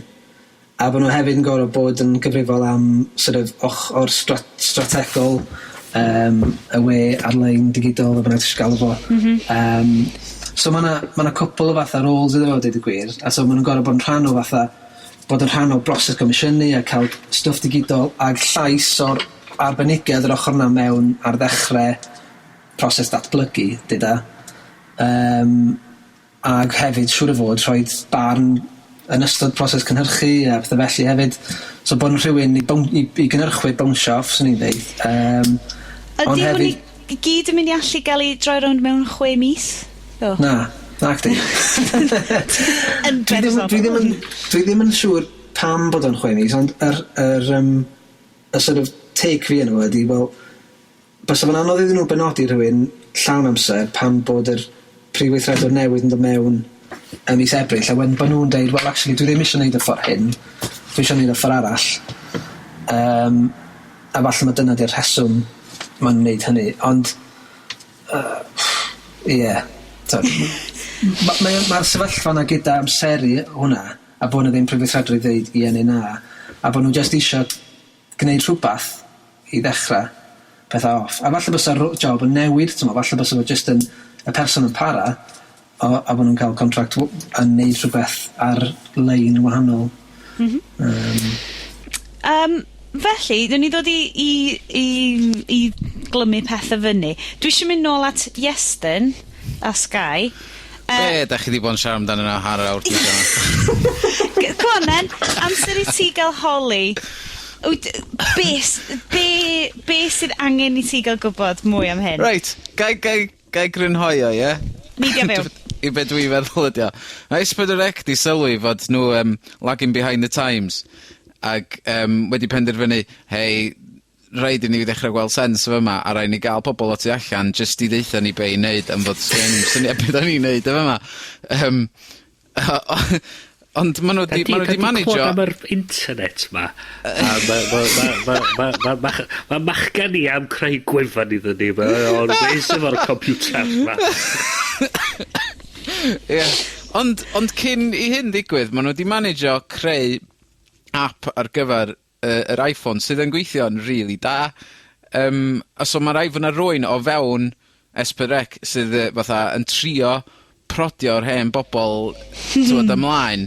a bod nhw hefyd yn gor'o' bod yn gyfrifol am sort of ochor strategol yym y we ar-lein digidol, be' bynnag ti isio galw fo. M-hm. So ma' 'na ma' 'na cwpwl o fatha roles iddo fo deud y gwir, a so ma' nw'n gor'o' bod yn rhan o fatha bod yn rhan o broses gomisiynu a ca'l stwff digidol ag llais o'r arbenigedd yr ochor 'na mewn ar ddechre proses datblygu, deuda. Yym ag hefyd siŵr o fod rhoid barn yn ystod proses cynhyrchu a pethe felly hefyd. So bod yn rhywun i bown- i gynhyrchwyr bownsio off, swn i'n ddeud. Ydi Ond hwn hefyd i gyd yn mynd i allu ga'l 'i droi rownd mewn 6 mis? O. Na, nacdi. Yn Dwi ddim dwi ddim yn dwi ddim yn siŵr pam bod o'n 6 mis, ond yr yr yym y sort of take fi yno fo ydi, wel, bysa fo'n anodd iddyn nhw benodi rhywun llawn amser pan bod yr prif weithredwr newydd yn dod mewn ym mis Ebrill, a wedyn bo' nhw'n deud, "Well, actually, dwi ddim isio neud y ffor hyn, dwi isio neud y ffor arall." A falle ma' dyna 'di'r rheswm ma'n neud hynny, ond ie, t'od ma'r sefyllfa 'na gyda amseru hwnna, a bo' 'na ddim prif weithredwr i ddeud ie neu na, a bo' nw jyst isio gneud rhwbath i ddechra petha off. A falle bysa'r job yn newid, t'mo', falle bysa fo jyst yn y person yn para, o, a bo' nw'n ca'l contract yn neud rhwbeth ar-lein wahanol. M-hm. Felly, newn ni ddod i glymu pethe fyny. Dwi isio mynd nôl at Iestyn a Sky. Be' 'dach chi 'di bod yn siarad amdano no hanner awr dwytha 'ma? Go on then, amser i ti ga'l holi. Wyt, be, be sydd angen i ti gael gwybod mwy am hyn? Reit, gai grynhoi o, ie? Neidia fewn. I be dwi'n feddwl ydi o. Mae S4C 'di sylwi fod nhw lagging behind the times, ag wedi penderfynu, hei, raid i ni ddechre gweld sens o fyma, a raid ni ga'l pobol o tu allan jyst i ddeutha ni be' i neud am fod sgen i'm syniad be' 'dan ni'n neud yn fyma. Ond ma' nw 'di ma' nw 'di managio am yr internet 'ma. A ma' ma' machgan i am creu gwefan iddyn ni. Mae o'n amazing efo'r computer 'ma. Ie. Ond cyn i hyn ddigwydd, ma' nw 'di managio creu app ar gyfer yr Iphone sydd yn gweithio'n rili da. A so ma' raid fo' 'na rywun o fewn S4C sydd fatha yn trio prodio'r hen bobol t'mod ymlaen,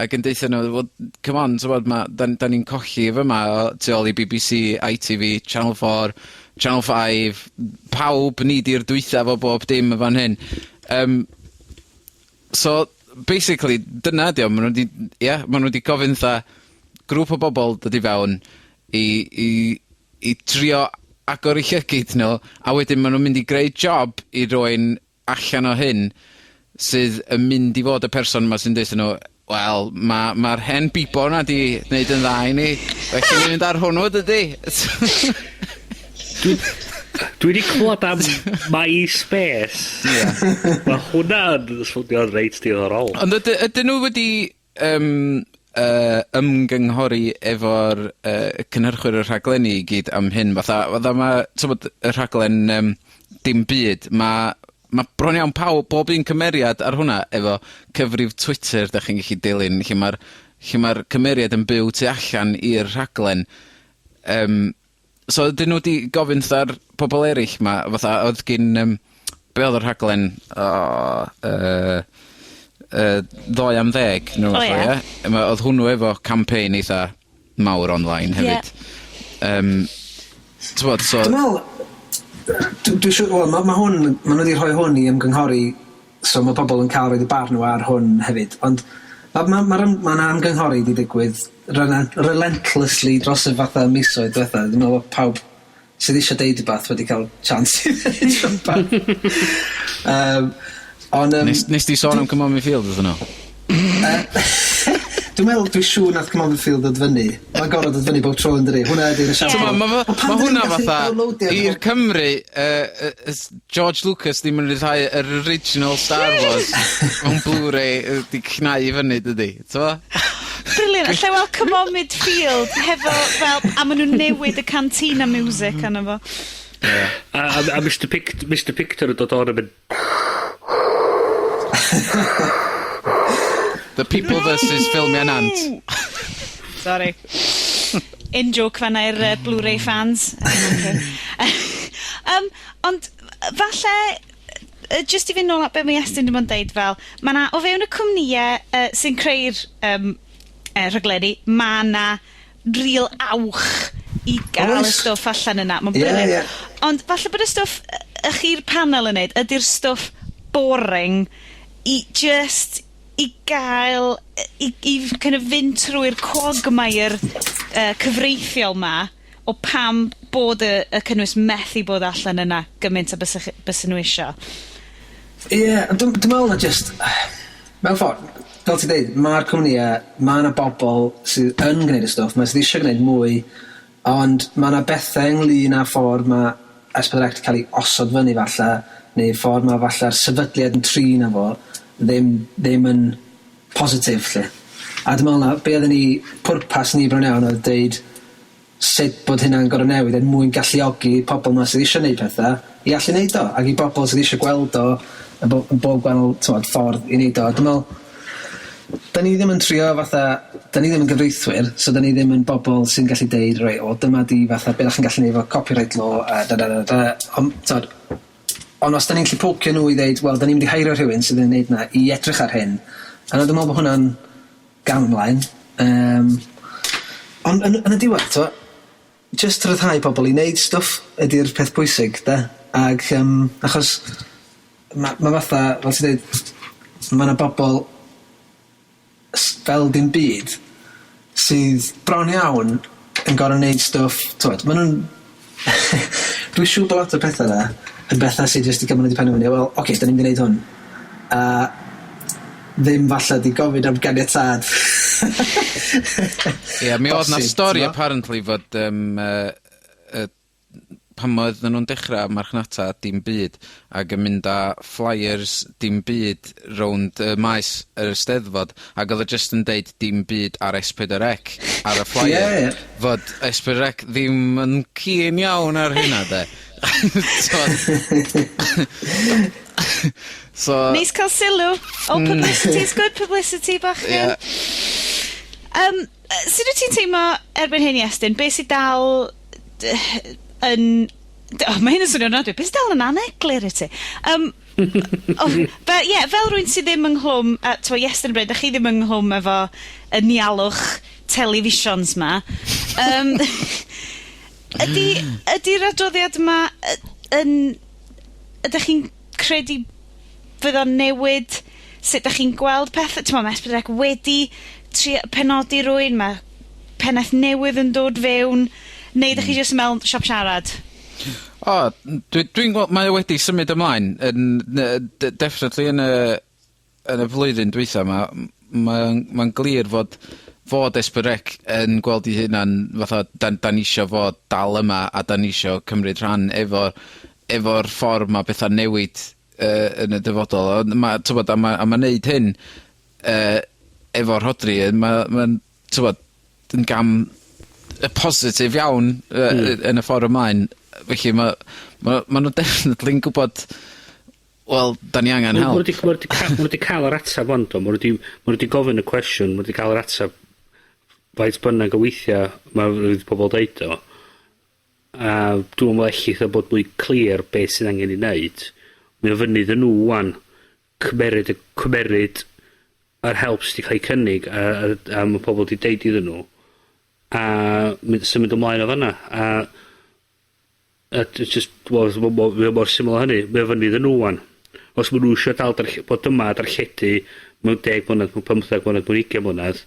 ac yn deutha nw, wel, come on, t'mod, ma' 'dan ni'n colli fyma o tu ôl i BBC, ITV, Channel 4, Channel 5, pawb, ni 'di'r dwytha efo bob dim yn fan hyn. So, basically, dyna 'di o, ma' nw 'di, ie, ma' nw 'di gofyn 'tha grŵp o bobol dod i fewn i trio agor 'u llygid nw, a wedyn ma' nw'n mynd i greu job i rywun allan o hyn sydd yn mynd i fod y person 'ma sy'n deutha nw, wel, ma'r hen bibo 'na 'di neud yn dda i ni, felly ni mynd ar hwnnw, dydi? Dwi 'di clywad am MySpace. Ie. Ma' hwnna'n swnio'n reit diddorol. Ond ydyn nw wedi ymgynghori efo'r cynhyrchwyr y rhaglenni i gyd am hyn, fatha ma', t'mod, y rhaglen dim byd, ma' ma' bron iawn pawb, bob un cymeriad ar hwnna efo cyfrif Twitter 'dach chi'n gellu dilyn lle ma'r lle ma'r cymeriad yn byw tu allan i'r rhaglen. Yym, so ydyn nw 'di gofyn 'tha'r pobol eryll 'ma, fatha odd gin yym, be' odd y rhaglen, o yy yy ddoe am ddeg ne' O wbath ie. ie? Ma' odd hwnnw efo campaign eitha mawr online hefyd. Ie. Yym, t'mod, so... Dwi me'wl dw dwi siŵr wel ma' ma' hwn ma' nw 'di rhoi hwn i ymgynghori, so ma' pobol yn ca'l roid 'u barn nw ar hwn hefyd, ond ma' ma' ma'r ym- ma' 'na ymgynghori 'di digwydd relen- relentlessly dros y fatha misoedd dwetha, dwi me'wl bo' pawb sydd isio deud wbath wedi ca'l chance i ddeud rwbath. Yym ond yym... Nes nes di sôn am C'mon Midfield wrthyn nw? Dwi'n meddwl, dwi'n siŵr nath C'mon Midfield ddod fyny. Mae'n gorod dod fyny bob tro yndydi? Hwnna ydi'r esiampl. T'mo' ma' Ond pam ma' 'dyn ni'm hwnna gallu fatha downloadio i'r Cymry yy yy ys George Lucas ddim yn ryddhau yr original Star Wars mewn Blu-ray yy 'di cnau i fyny dydi? T'mo'? Brilliant. Allai weld C'mon Midfield hefo fel, a ma' nw'n newid y cantina music arno fo. Ie. A a a Mister Pict- Mister Picton yn dod on a mynd The People versus Ffilmia Nant. Sori. In joke fanna i'r yy Blu-ray fans. Yym, ond falle jyst i fynd nôl at be' ma' Iestyn 'di bod yn deud fel, ma' 'na o fewn y cwmnïe yy sy'n creu'r yym rhaglenni, ma' 'na ril awch i ga'l y Oes. stwff allan yna. Ma'n Ie, brilliant. ie. Ond falle bod y stwff yy ych chi'r panel yn neud ydi'r stwff boring i jyst i gael yy i i kind of fynd trwy'r quagmire yy cyfreithiol 'ma o pam bod y y cynnwys methu bod allan yna gymaint a bysach chi bysen nhw isio. Ie, ond dwi dwi me'wl na jyst mewn ffor, fel ti'n deud, ma'r cwmnïe, ma' 'na bobol sydd yn gneud y stwff 'ma sydd isio gneud mwy, ond ma' 'na bethe ynglŷn â ffor ma' Es Pedwar Ec 'di ca'l 'i osod fyny falla, neu ffor ma' falla'r sefydliad yn trin â fo ddim ddim yn positif 'lly. A dwi me'wl na be' odden ni, pwrpas ni bron iawn oedd deud sut bod hynna'n gor'o' newid er mwyn galluogi pobol 'ma sydd isio neud petha i allu neud o, ag i bobol sydd isio gweld o yn bo- yn bob gwahanol t'mod ffordd i neud o. A dwi me'wl 'dan ni ddim yn trio fatha, 'dan ni ddim yn gyfreithwyr, so 'dan ni ddim yn bobol sy'n gallu deud reit wel dyma 'di fatha be' 'dach chi'n gallu neud efo copyright law a da da da da ond t'od ond os 'dan ni'n gallu pocio nw i ddeud wel 'dan ni'n mynd i heirio rhywun sydd yn neud 'na i edrych ar hyn, a dwi me'wl bo' hwnna'n gam ymlaen. Yym ond yn yn y diwedd t'mo' jyst rhyddhau pobol i neud stwff ydi'r peth pwysig 'de? Ag yym achos ma' ma' fatha fel ti'n deud ma' 'na bobol fel dim byd sydd bron iawn yn gor'o' neud stwff t'mod ma' nw'n dwi siŵr bo' lot o'r petha 'na yn betha sy jyst 'di gymryd 'u penderfynu wel oce 'dan ni'n mynd i neud hwn a ddim falle 'di gofyn am ganiatâd. Ie, mi odd 'na Bosib, stori t'mo'? apparently fod yym yy yy pan oedden nhw'n dechra marchnata dim byd ag yn mynd â flyers dim byd rownd y maes yr Eisteddfod, ag odd o jyst yn deud dim byd ar Es Pedwar Ec ar y flyer. Ie, ie. Fod Es Pedwar Ec ddim yn keen iawn ar hynna 'de. T'mod? So... Neis ca'l sylw. All publicity is good publicity bachgen. Ie. Yym, sut wyt ti'n teimlo erbyn hyn Iestyn? Be' sy dal yn... O, mae hyn yn swnio'n ofnadwy. Be' sy dal yn aneglur i ti? Yym, o, fe- ie, fel rywun sy ddim ynghlwm, yy, t'mo' Iestyn a Bryn, 'dach chi ddim ynghlwm efo y nialwch televisions 'ma. Yym, ydi, ydi'r adroddiad 'ma yn, ydych chi'n credu fydd o'n newid sut 'dach chi'n gweld pethe? T'mo' ma' Es Pedwar Ec wedi trio penodi rywun, ma' pennaeth newydd yn dod fewn, neu 'dych chi jyst yn me'wl siop siarad? O, dwi'n gweld mae o wedi symud ymlaen yn definitely yn y yn y flwyddyn dwytha 'ma, mae o'n, mae'n glir fod Es Pedwar Ec yn gweld 'i hunan fatha 'dan ni isio fod dal yma a 'dan ni isio cymryd rhan efo'r ffordd ma' petha'n newid yn y dyfodol. Ond ma' t'mod, a ma' a ma' neud hyn efo Rhodri yn ma'n t'mod, yn gam positif iawn yn y ffordd ymlaen. Felly ma' ma' ma' nw definitely'n gwbod, wel, 'dan ni angan help. Ma' nw 'di ma' nw 'di ca-, ma' nw 'di ca'l yr atab 'wan do? Ma' nw 'di ma' nw 'di gofyn y cwestiwn, ma' nw 'di ca'l yr atab faint bynnag o weithia' ma' fydd pobol deud o. A dwi'm yn me'wl ellith o bod mwy clir beth sydd angen 'i neud. Mae o fyny iddyn nw 'wan cymeryd y cymeryd yr help sy 'di ca'l 'i cynnig a a a ma' pobol 'di deud iddyn nw, a mynd, symud ymlaen o fan 'na, a a dwi jyst dwi me'wl ma' mor mae o mor syml â hynny. Mae o fyny iddyn nw 'wan. Os ma' nw isio dal darll- bod yma a darlledu mewn deg mlynedd, mewn pymtheg mlynedd, mewn ugian mlynedd,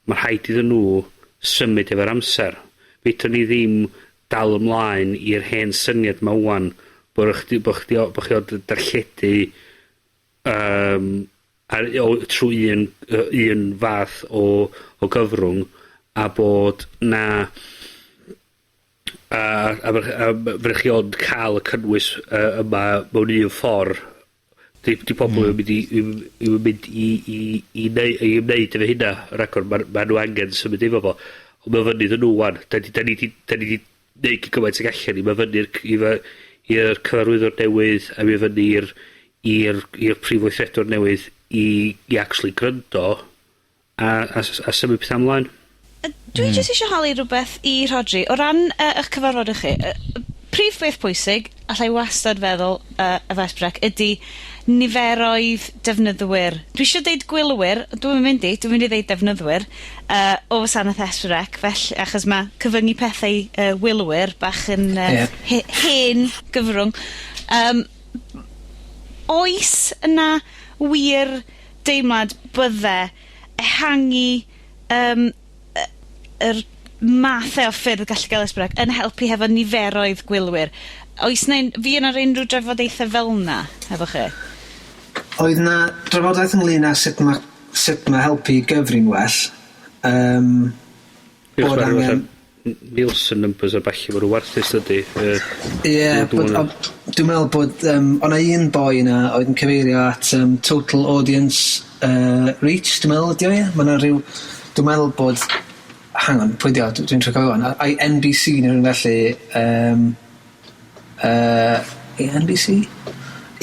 ma' rhaid iddyn nw symud efo'r amser. Fedrwn ni ddim dal ymlaen i'r hen syniad 'ma ŵan bo' chdi bo' chdi o bo' chi od yn darlledu yym ar o trwy un yy un fath o o gyfrwng a bod 'na a a ma' a ma' fedrwch chi ond ca'l y cynnwys yy yma mewn un ffor. 'Di 'di pobol 'im yn mynd i 'im 'im yn mynd i i i neu- i ymwneud efo hynna ragor. Ma' ma' nw angen symud efo fo. Ond ma' fyny iddyn nw 'wan. 'Dan ni 'dan ni 'di 'dan ni 'di neud cyn gymaint ag allan ni. Ma' fyny i'r c- i fy- i'r cyfarwyddwr newydd a mi fyny i'r i'r i'r prif weithredwr newydd i i actually gryndo a a s- a symud petha ymlaen. Dwi jyst isio holi rwbeth i Rhodri. O ran yy 'ych cyfarfod chi, yy prif beth pwysig, allai wastad feddwl yy efo S4C ydi niferoedd defnyddwyr. Dwi isio deud gwylwyr, dwi'm yn mynd i, dwi'n mynd i ddeud defnyddwyr, yy o wasanaeth S4C, fell-, achos ma' cyfyngu pethau i yy wylwyr bach yn yy... Ie. ...he- hen gyfrwng. Yym, oes yna wir deimlad bydde ehangu yym y yr mathe o ffyrdd gallu ga'l S4C yn helpu hefo niferoedd gwylwyr? Oes 'na un-... Fu yna unrhyw drafodaethe fel 'na hefo chi? Oedd 'na drafodaeth ynglyn â sut ma' sut ma' helpu i gyfri'n well. Yym bod angen... Nielsen numbers a ballu ma' nw warthus dydi? Yy. Ie, bod ob- dwi'n meddwl bod yym o' 'na un boi 'na oedd yn cyfeirio at yym total audience yy reach dwi'n meddwl ydi o ia? Ma' 'na ryw dwi'n meddwl bod hang on pwy 'di o? Dwi'n trio cofio ŵan yy ai En Bee See ne' rywun felly yym yy ie En Bee See?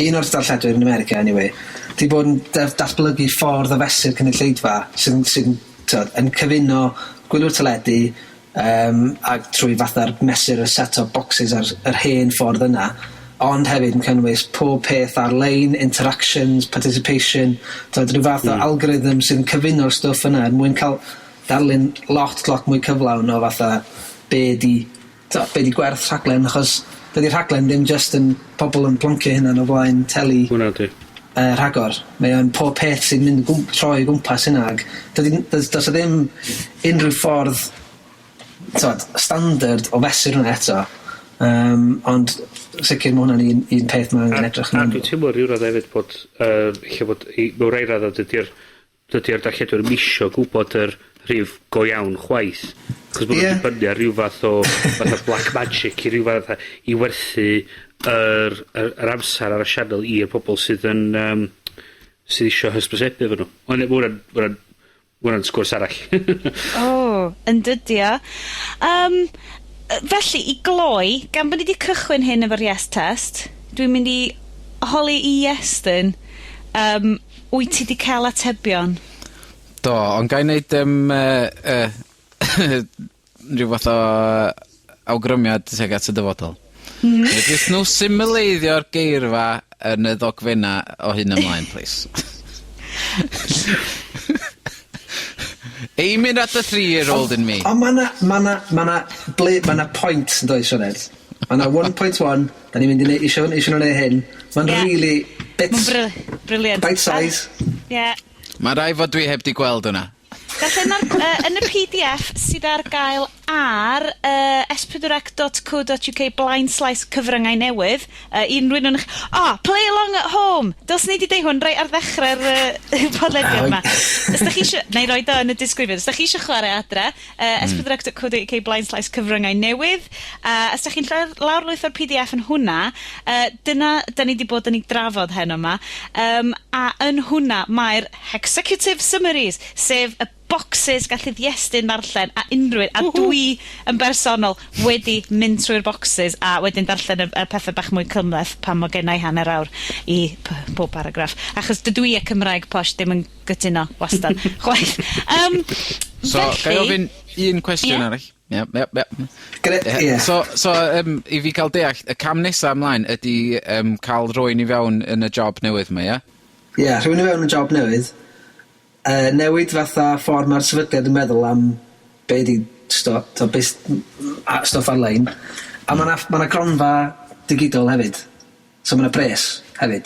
Un o'r darlledwyr yn America eniwe 'di bod yn datblygu ffordd o fesur cynulleidfa sydd yn sydd yn t'od yn cyfuno gwylwyr teledu yym ag trwy fatha'r mesur y set top boxes a'r yr hen ffordd yna, ond hefyd yn cynnwys pob peth ar-lein, interactions, participation, t'od ryw fath o algorithm sydd yn cyfuno'r stwff yna er mwyn ca'l darlun lot lot mwy cyflawn o fatha be' 'di t'o' be' 'di gwerth rhaglen, achos dydi rhaglen ddim jyst yn pobol yn ploncio hunan o flaen teli. Hwnna 'di. Rhagor. Mae o'n pob peth sy'n mynd troi o gwmpas hynna ag dydi n- does do's 'a ddim unrhyw ffordd t'od standard o fesur hwnna eto. Yym ond sicir ma' hwnna'n un un peth ma' angen edrych A dwi'n teimlo ryw radd hefyd bod yy ella bod i mewn rai radda dydi'r dydi'r darlledwyr 'im isio gwbod yr rhif go iawn chwaith. 'Chos ma' nw'n dibynnu ar ryw fath o fatha black magic i ryw fath a i werthu yr yr yr amsar ar y sianel i'r pobol sydd yn yym sydd isio hysbysebu efo nw. Ond ma' wnna'n ma' wnna'n ma' wnna'n sgwrs arall. O, yn dydi o. Yym felly, i gloi, gan bo' ni 'di cychwyn hyn efo'r Yes Test, dwi'n mynd i holi i Iestyn, yym, wyt ti 'di ca'l atebion? Do, ond gai neud yym yy yy rhyw fath o awgrymiad tuag at y dyfodol? Fedrith nw symleiddio'r geirfa yn y ddogfenna o hyn ymlaen, plîs. Aiming at the three-year-old in me. Ond ma' 'na ma' 'na ma' 'na ble ma' 'na point yndoes Sioned? Ma' 'na one point one, 'dan ni'n mynd i neu- isio isio nw neu' hyn. Ma'n rili bits... Ma'n brilliant. Bite size. Ie. Ma' rai' fod dwi heb 'di gweld wnna. Darllena'r yy yn y Pee Dee Eff sydd ar gael ar yy es pedwar ec dot co dot uk blaen slaes cyfryngau newydd, yy i unrywun o'n ych-... O, play along at home! Dylswn i 'di deud hwn reit ar ddechre'r yy podlediad 'ma. Os 'dach chi isio, nai roid o yn y disgrifiad, os 'dach chi isio chware adre, yy es pedwar ec dot co dot uk blaen slaes cyfryngau newydd, a os 'dach chi'n lawrlwytho'r Pee Dee Eff yn hwnna, yy dyna 'dan ni 'di bod yn 'i drafod heno 'ma, yym a yn hwnna mae'r Hexecutive Summaries, sef y bocsys gallith Iestyn ddarllen a unrhyw un, a dwi... dwi yn bersonol wedi mynd trwy'r boxes a wedyn darllen y, y pethau bach mwy cymhleth pan mae gennai hanner awr i pob paragraff. Achos dydw i a Cymraeg posh ddim yn gytuno wastad, chwaith. So, felly... Ga i ofyn un cwestiwn Ie. arall? Ie, ie, ie. Gre- ie. So, i fi ca'l deall, y cam nesa ymlaen ydi ca'l rywun i fewn yn y job newydd 'ma, ie? Ie, rhywun i fewn yn job newydd. Newid fatha ffordd ma'r sefydliad yn meddwl am be' 'di t'o' be' a stwff ar-lein. A ma' 'na gronfa digidol hefyd. So ma' 'na pres hefyd.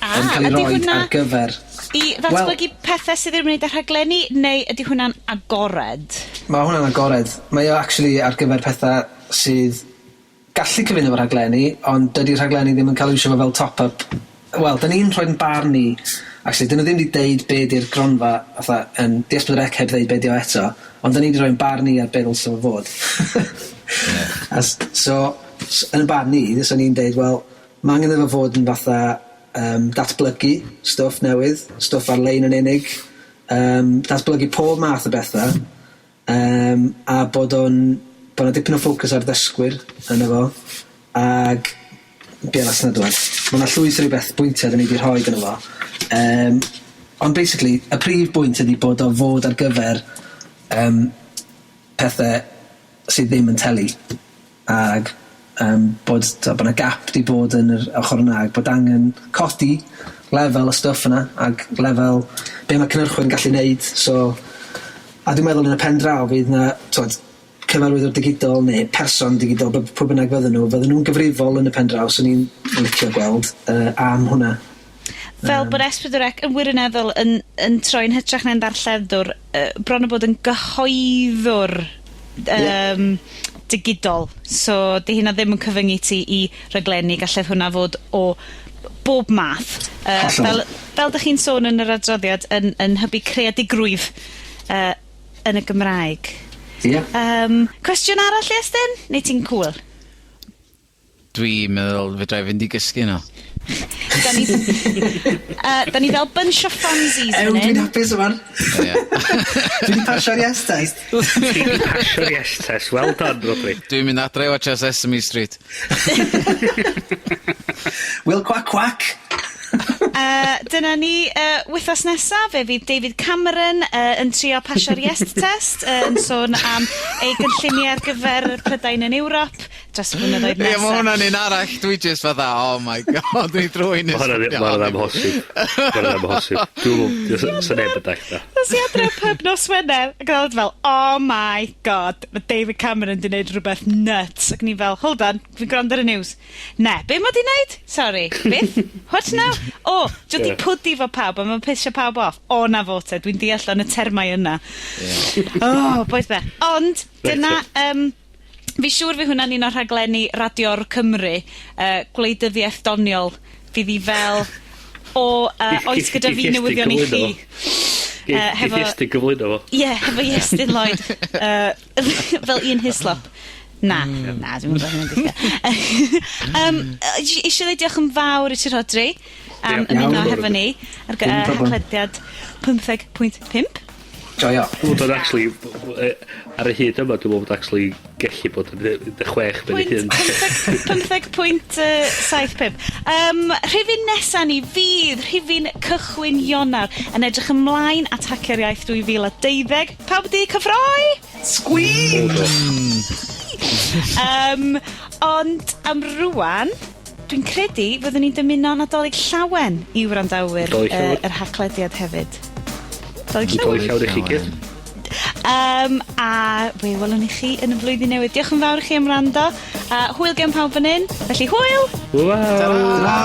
Ah, yn ca'l 'i ydi roid hwnna ar gyfer... I ddatblygu pethe sydd yn ymwneud â rhaglenni, neu ydy hwnna'n agored? Ma' hwnna'n agored. Mae o actually ar gyfer petha sydd gallu cyfuno efo rhaglenni, ond dydi rhaglenni ddim yn ca'l iwsio fo fel top-up. Wel, 'dan ni'n rhoi'n barn ni, actually, 'dyn nw ddim 'di deud be' 'di'r gronfa fatha yn 'di Es Pedwar Ec heb ddeud be' 'di o eto, ond 'dan ni 'di roi'n barn ni ar be' ddylsa fo fod. A so, yn y barn ni, fyswn i'n deud, wel, ma' angen iddo fo fod yn fatha datblygu stwff newydd, stwff ar-lein yn unig, datblygu pob math o betha, a bod 'na dipyn o ffocws ar ddysgwyr yno fo, ag be' arall sy'n dod? Ma' 'na llwyth o ryw beth bwyntia 'dan ni 'di rhoid yno fo. Ond basically y prif bwynt ydi bod o fod ar gyfer pethe sydd ddim yn teli, ag bod t'o' bo' 'na gap 'di bod yn yr ochor yna ag bod angen codi lefel y stwff yna ag lefel be' ma' cynhyrchwyr yn gallu neud, so a dwi'n meddwl yn y pen draw fydd 'na t'od cyfarwyddwr digidol neu person digidol pwy bynnag fydden nhw'n gyfrifol yn y pen draw, swn i'n licio gweld am hwnna. Fel bod S4C yn wirioneddol yn troi'n hytrach na'n ddarlledwr, bron o bod yn gyhoeddwr digidol. So, 'di hynna ddim yn cyfyngu ti i raglenni, gallai hwnna fod o bob math. Fel 'dych chi'n sôn yn yr adroddiad, yn hybu creadigrwydd yn y Gymraeg. Ie. Cwestiwn arall, Iestyn? Neu ti'n cool? Dwi'n meddwl fedrai fynd i gysgu 'no. Da ni fel bunch o Fonzies Ew, fan dwi'n hyn. hapus yma. Ie. Dwi 'di pasio'r yes test. Ti 'di pasio'r yes test. Well done, Rhodri. Dwi'n mynd adre i watsio Sesame Street. Wil quack quack. Dyna ni, wythnos nesa, fe fydd David Cameron yn trio pasio'r yes test, yn sôn am ei gynlluniau ar gyfer Prydain yn Ewrop dros y blynyddoedd Ie, ma' nesa. hwnna'n un arall. Dwi just fatha, oh my God, dwi drwy'n Ma' hwnna'n ma' hwnna'n amhosib. Ma' hwnna'n amhosib. Dwi'n meddwl, sa neb yn dallt na. Nes i adre o pub nos Wener ac oedd fel, oh my God, mae David Cameron 'di neud rhywbeth nuts. Ac ni fel, hold on, fi'n gwrando ar y news. Ne, be ma 'di neud? Sorry, beth? What now? O, oh, di pwdi fo pawb, a mae'n pisio pawb off. O, na fo te, dwi'n deall yn y termau yna. Oh, boeth be. Ond, dyna, fi siŵr fi hwnna'n un o'r rhaglenni Radio'r Cymru, gwleidyddiaeth doniol, fydd hi fel, o, oes gyda fi newyddion i chi. Geith gyflwyno fo. Ie, yeah, hefo Iestyn Lloyd. Fel Ian Hislop. Na, na, dwi'n gwybod hynny'n gweithio. Eisiau dweud diolch yn fawr i ti, Rhodri, am ymuno Iawn. hefo ni ar Dim problem. Haclediad 15.5. Joio. Dwi'n meddwl bod actually, ar y hyd yma, dwi'n meddwl bod actually gallu bod yn 16 ben ei hun. 15.75. Rhifyn nesa ni fydd rhifyn cychwyn Ionawr yn edrych ymlaen at Hacio'r Iaith 2012. Pawb 'di cyffroi? Sgwî! Ond am rŵan, dwi'n credu fyddwn ni'n dymuno Nadolig Llawen i wrandawyr Nadolig Llawen. yr Haclediad hefyd. Nadolig Llawen. Nadolig Llawen i chi gyd. A we welwn ni chi yn y flwyddyn newydd. Diolch yn fawr i chi am wrando. A hwyl gen pawb fan hyn. Felly hwyl! Hwyl! Ta-ra!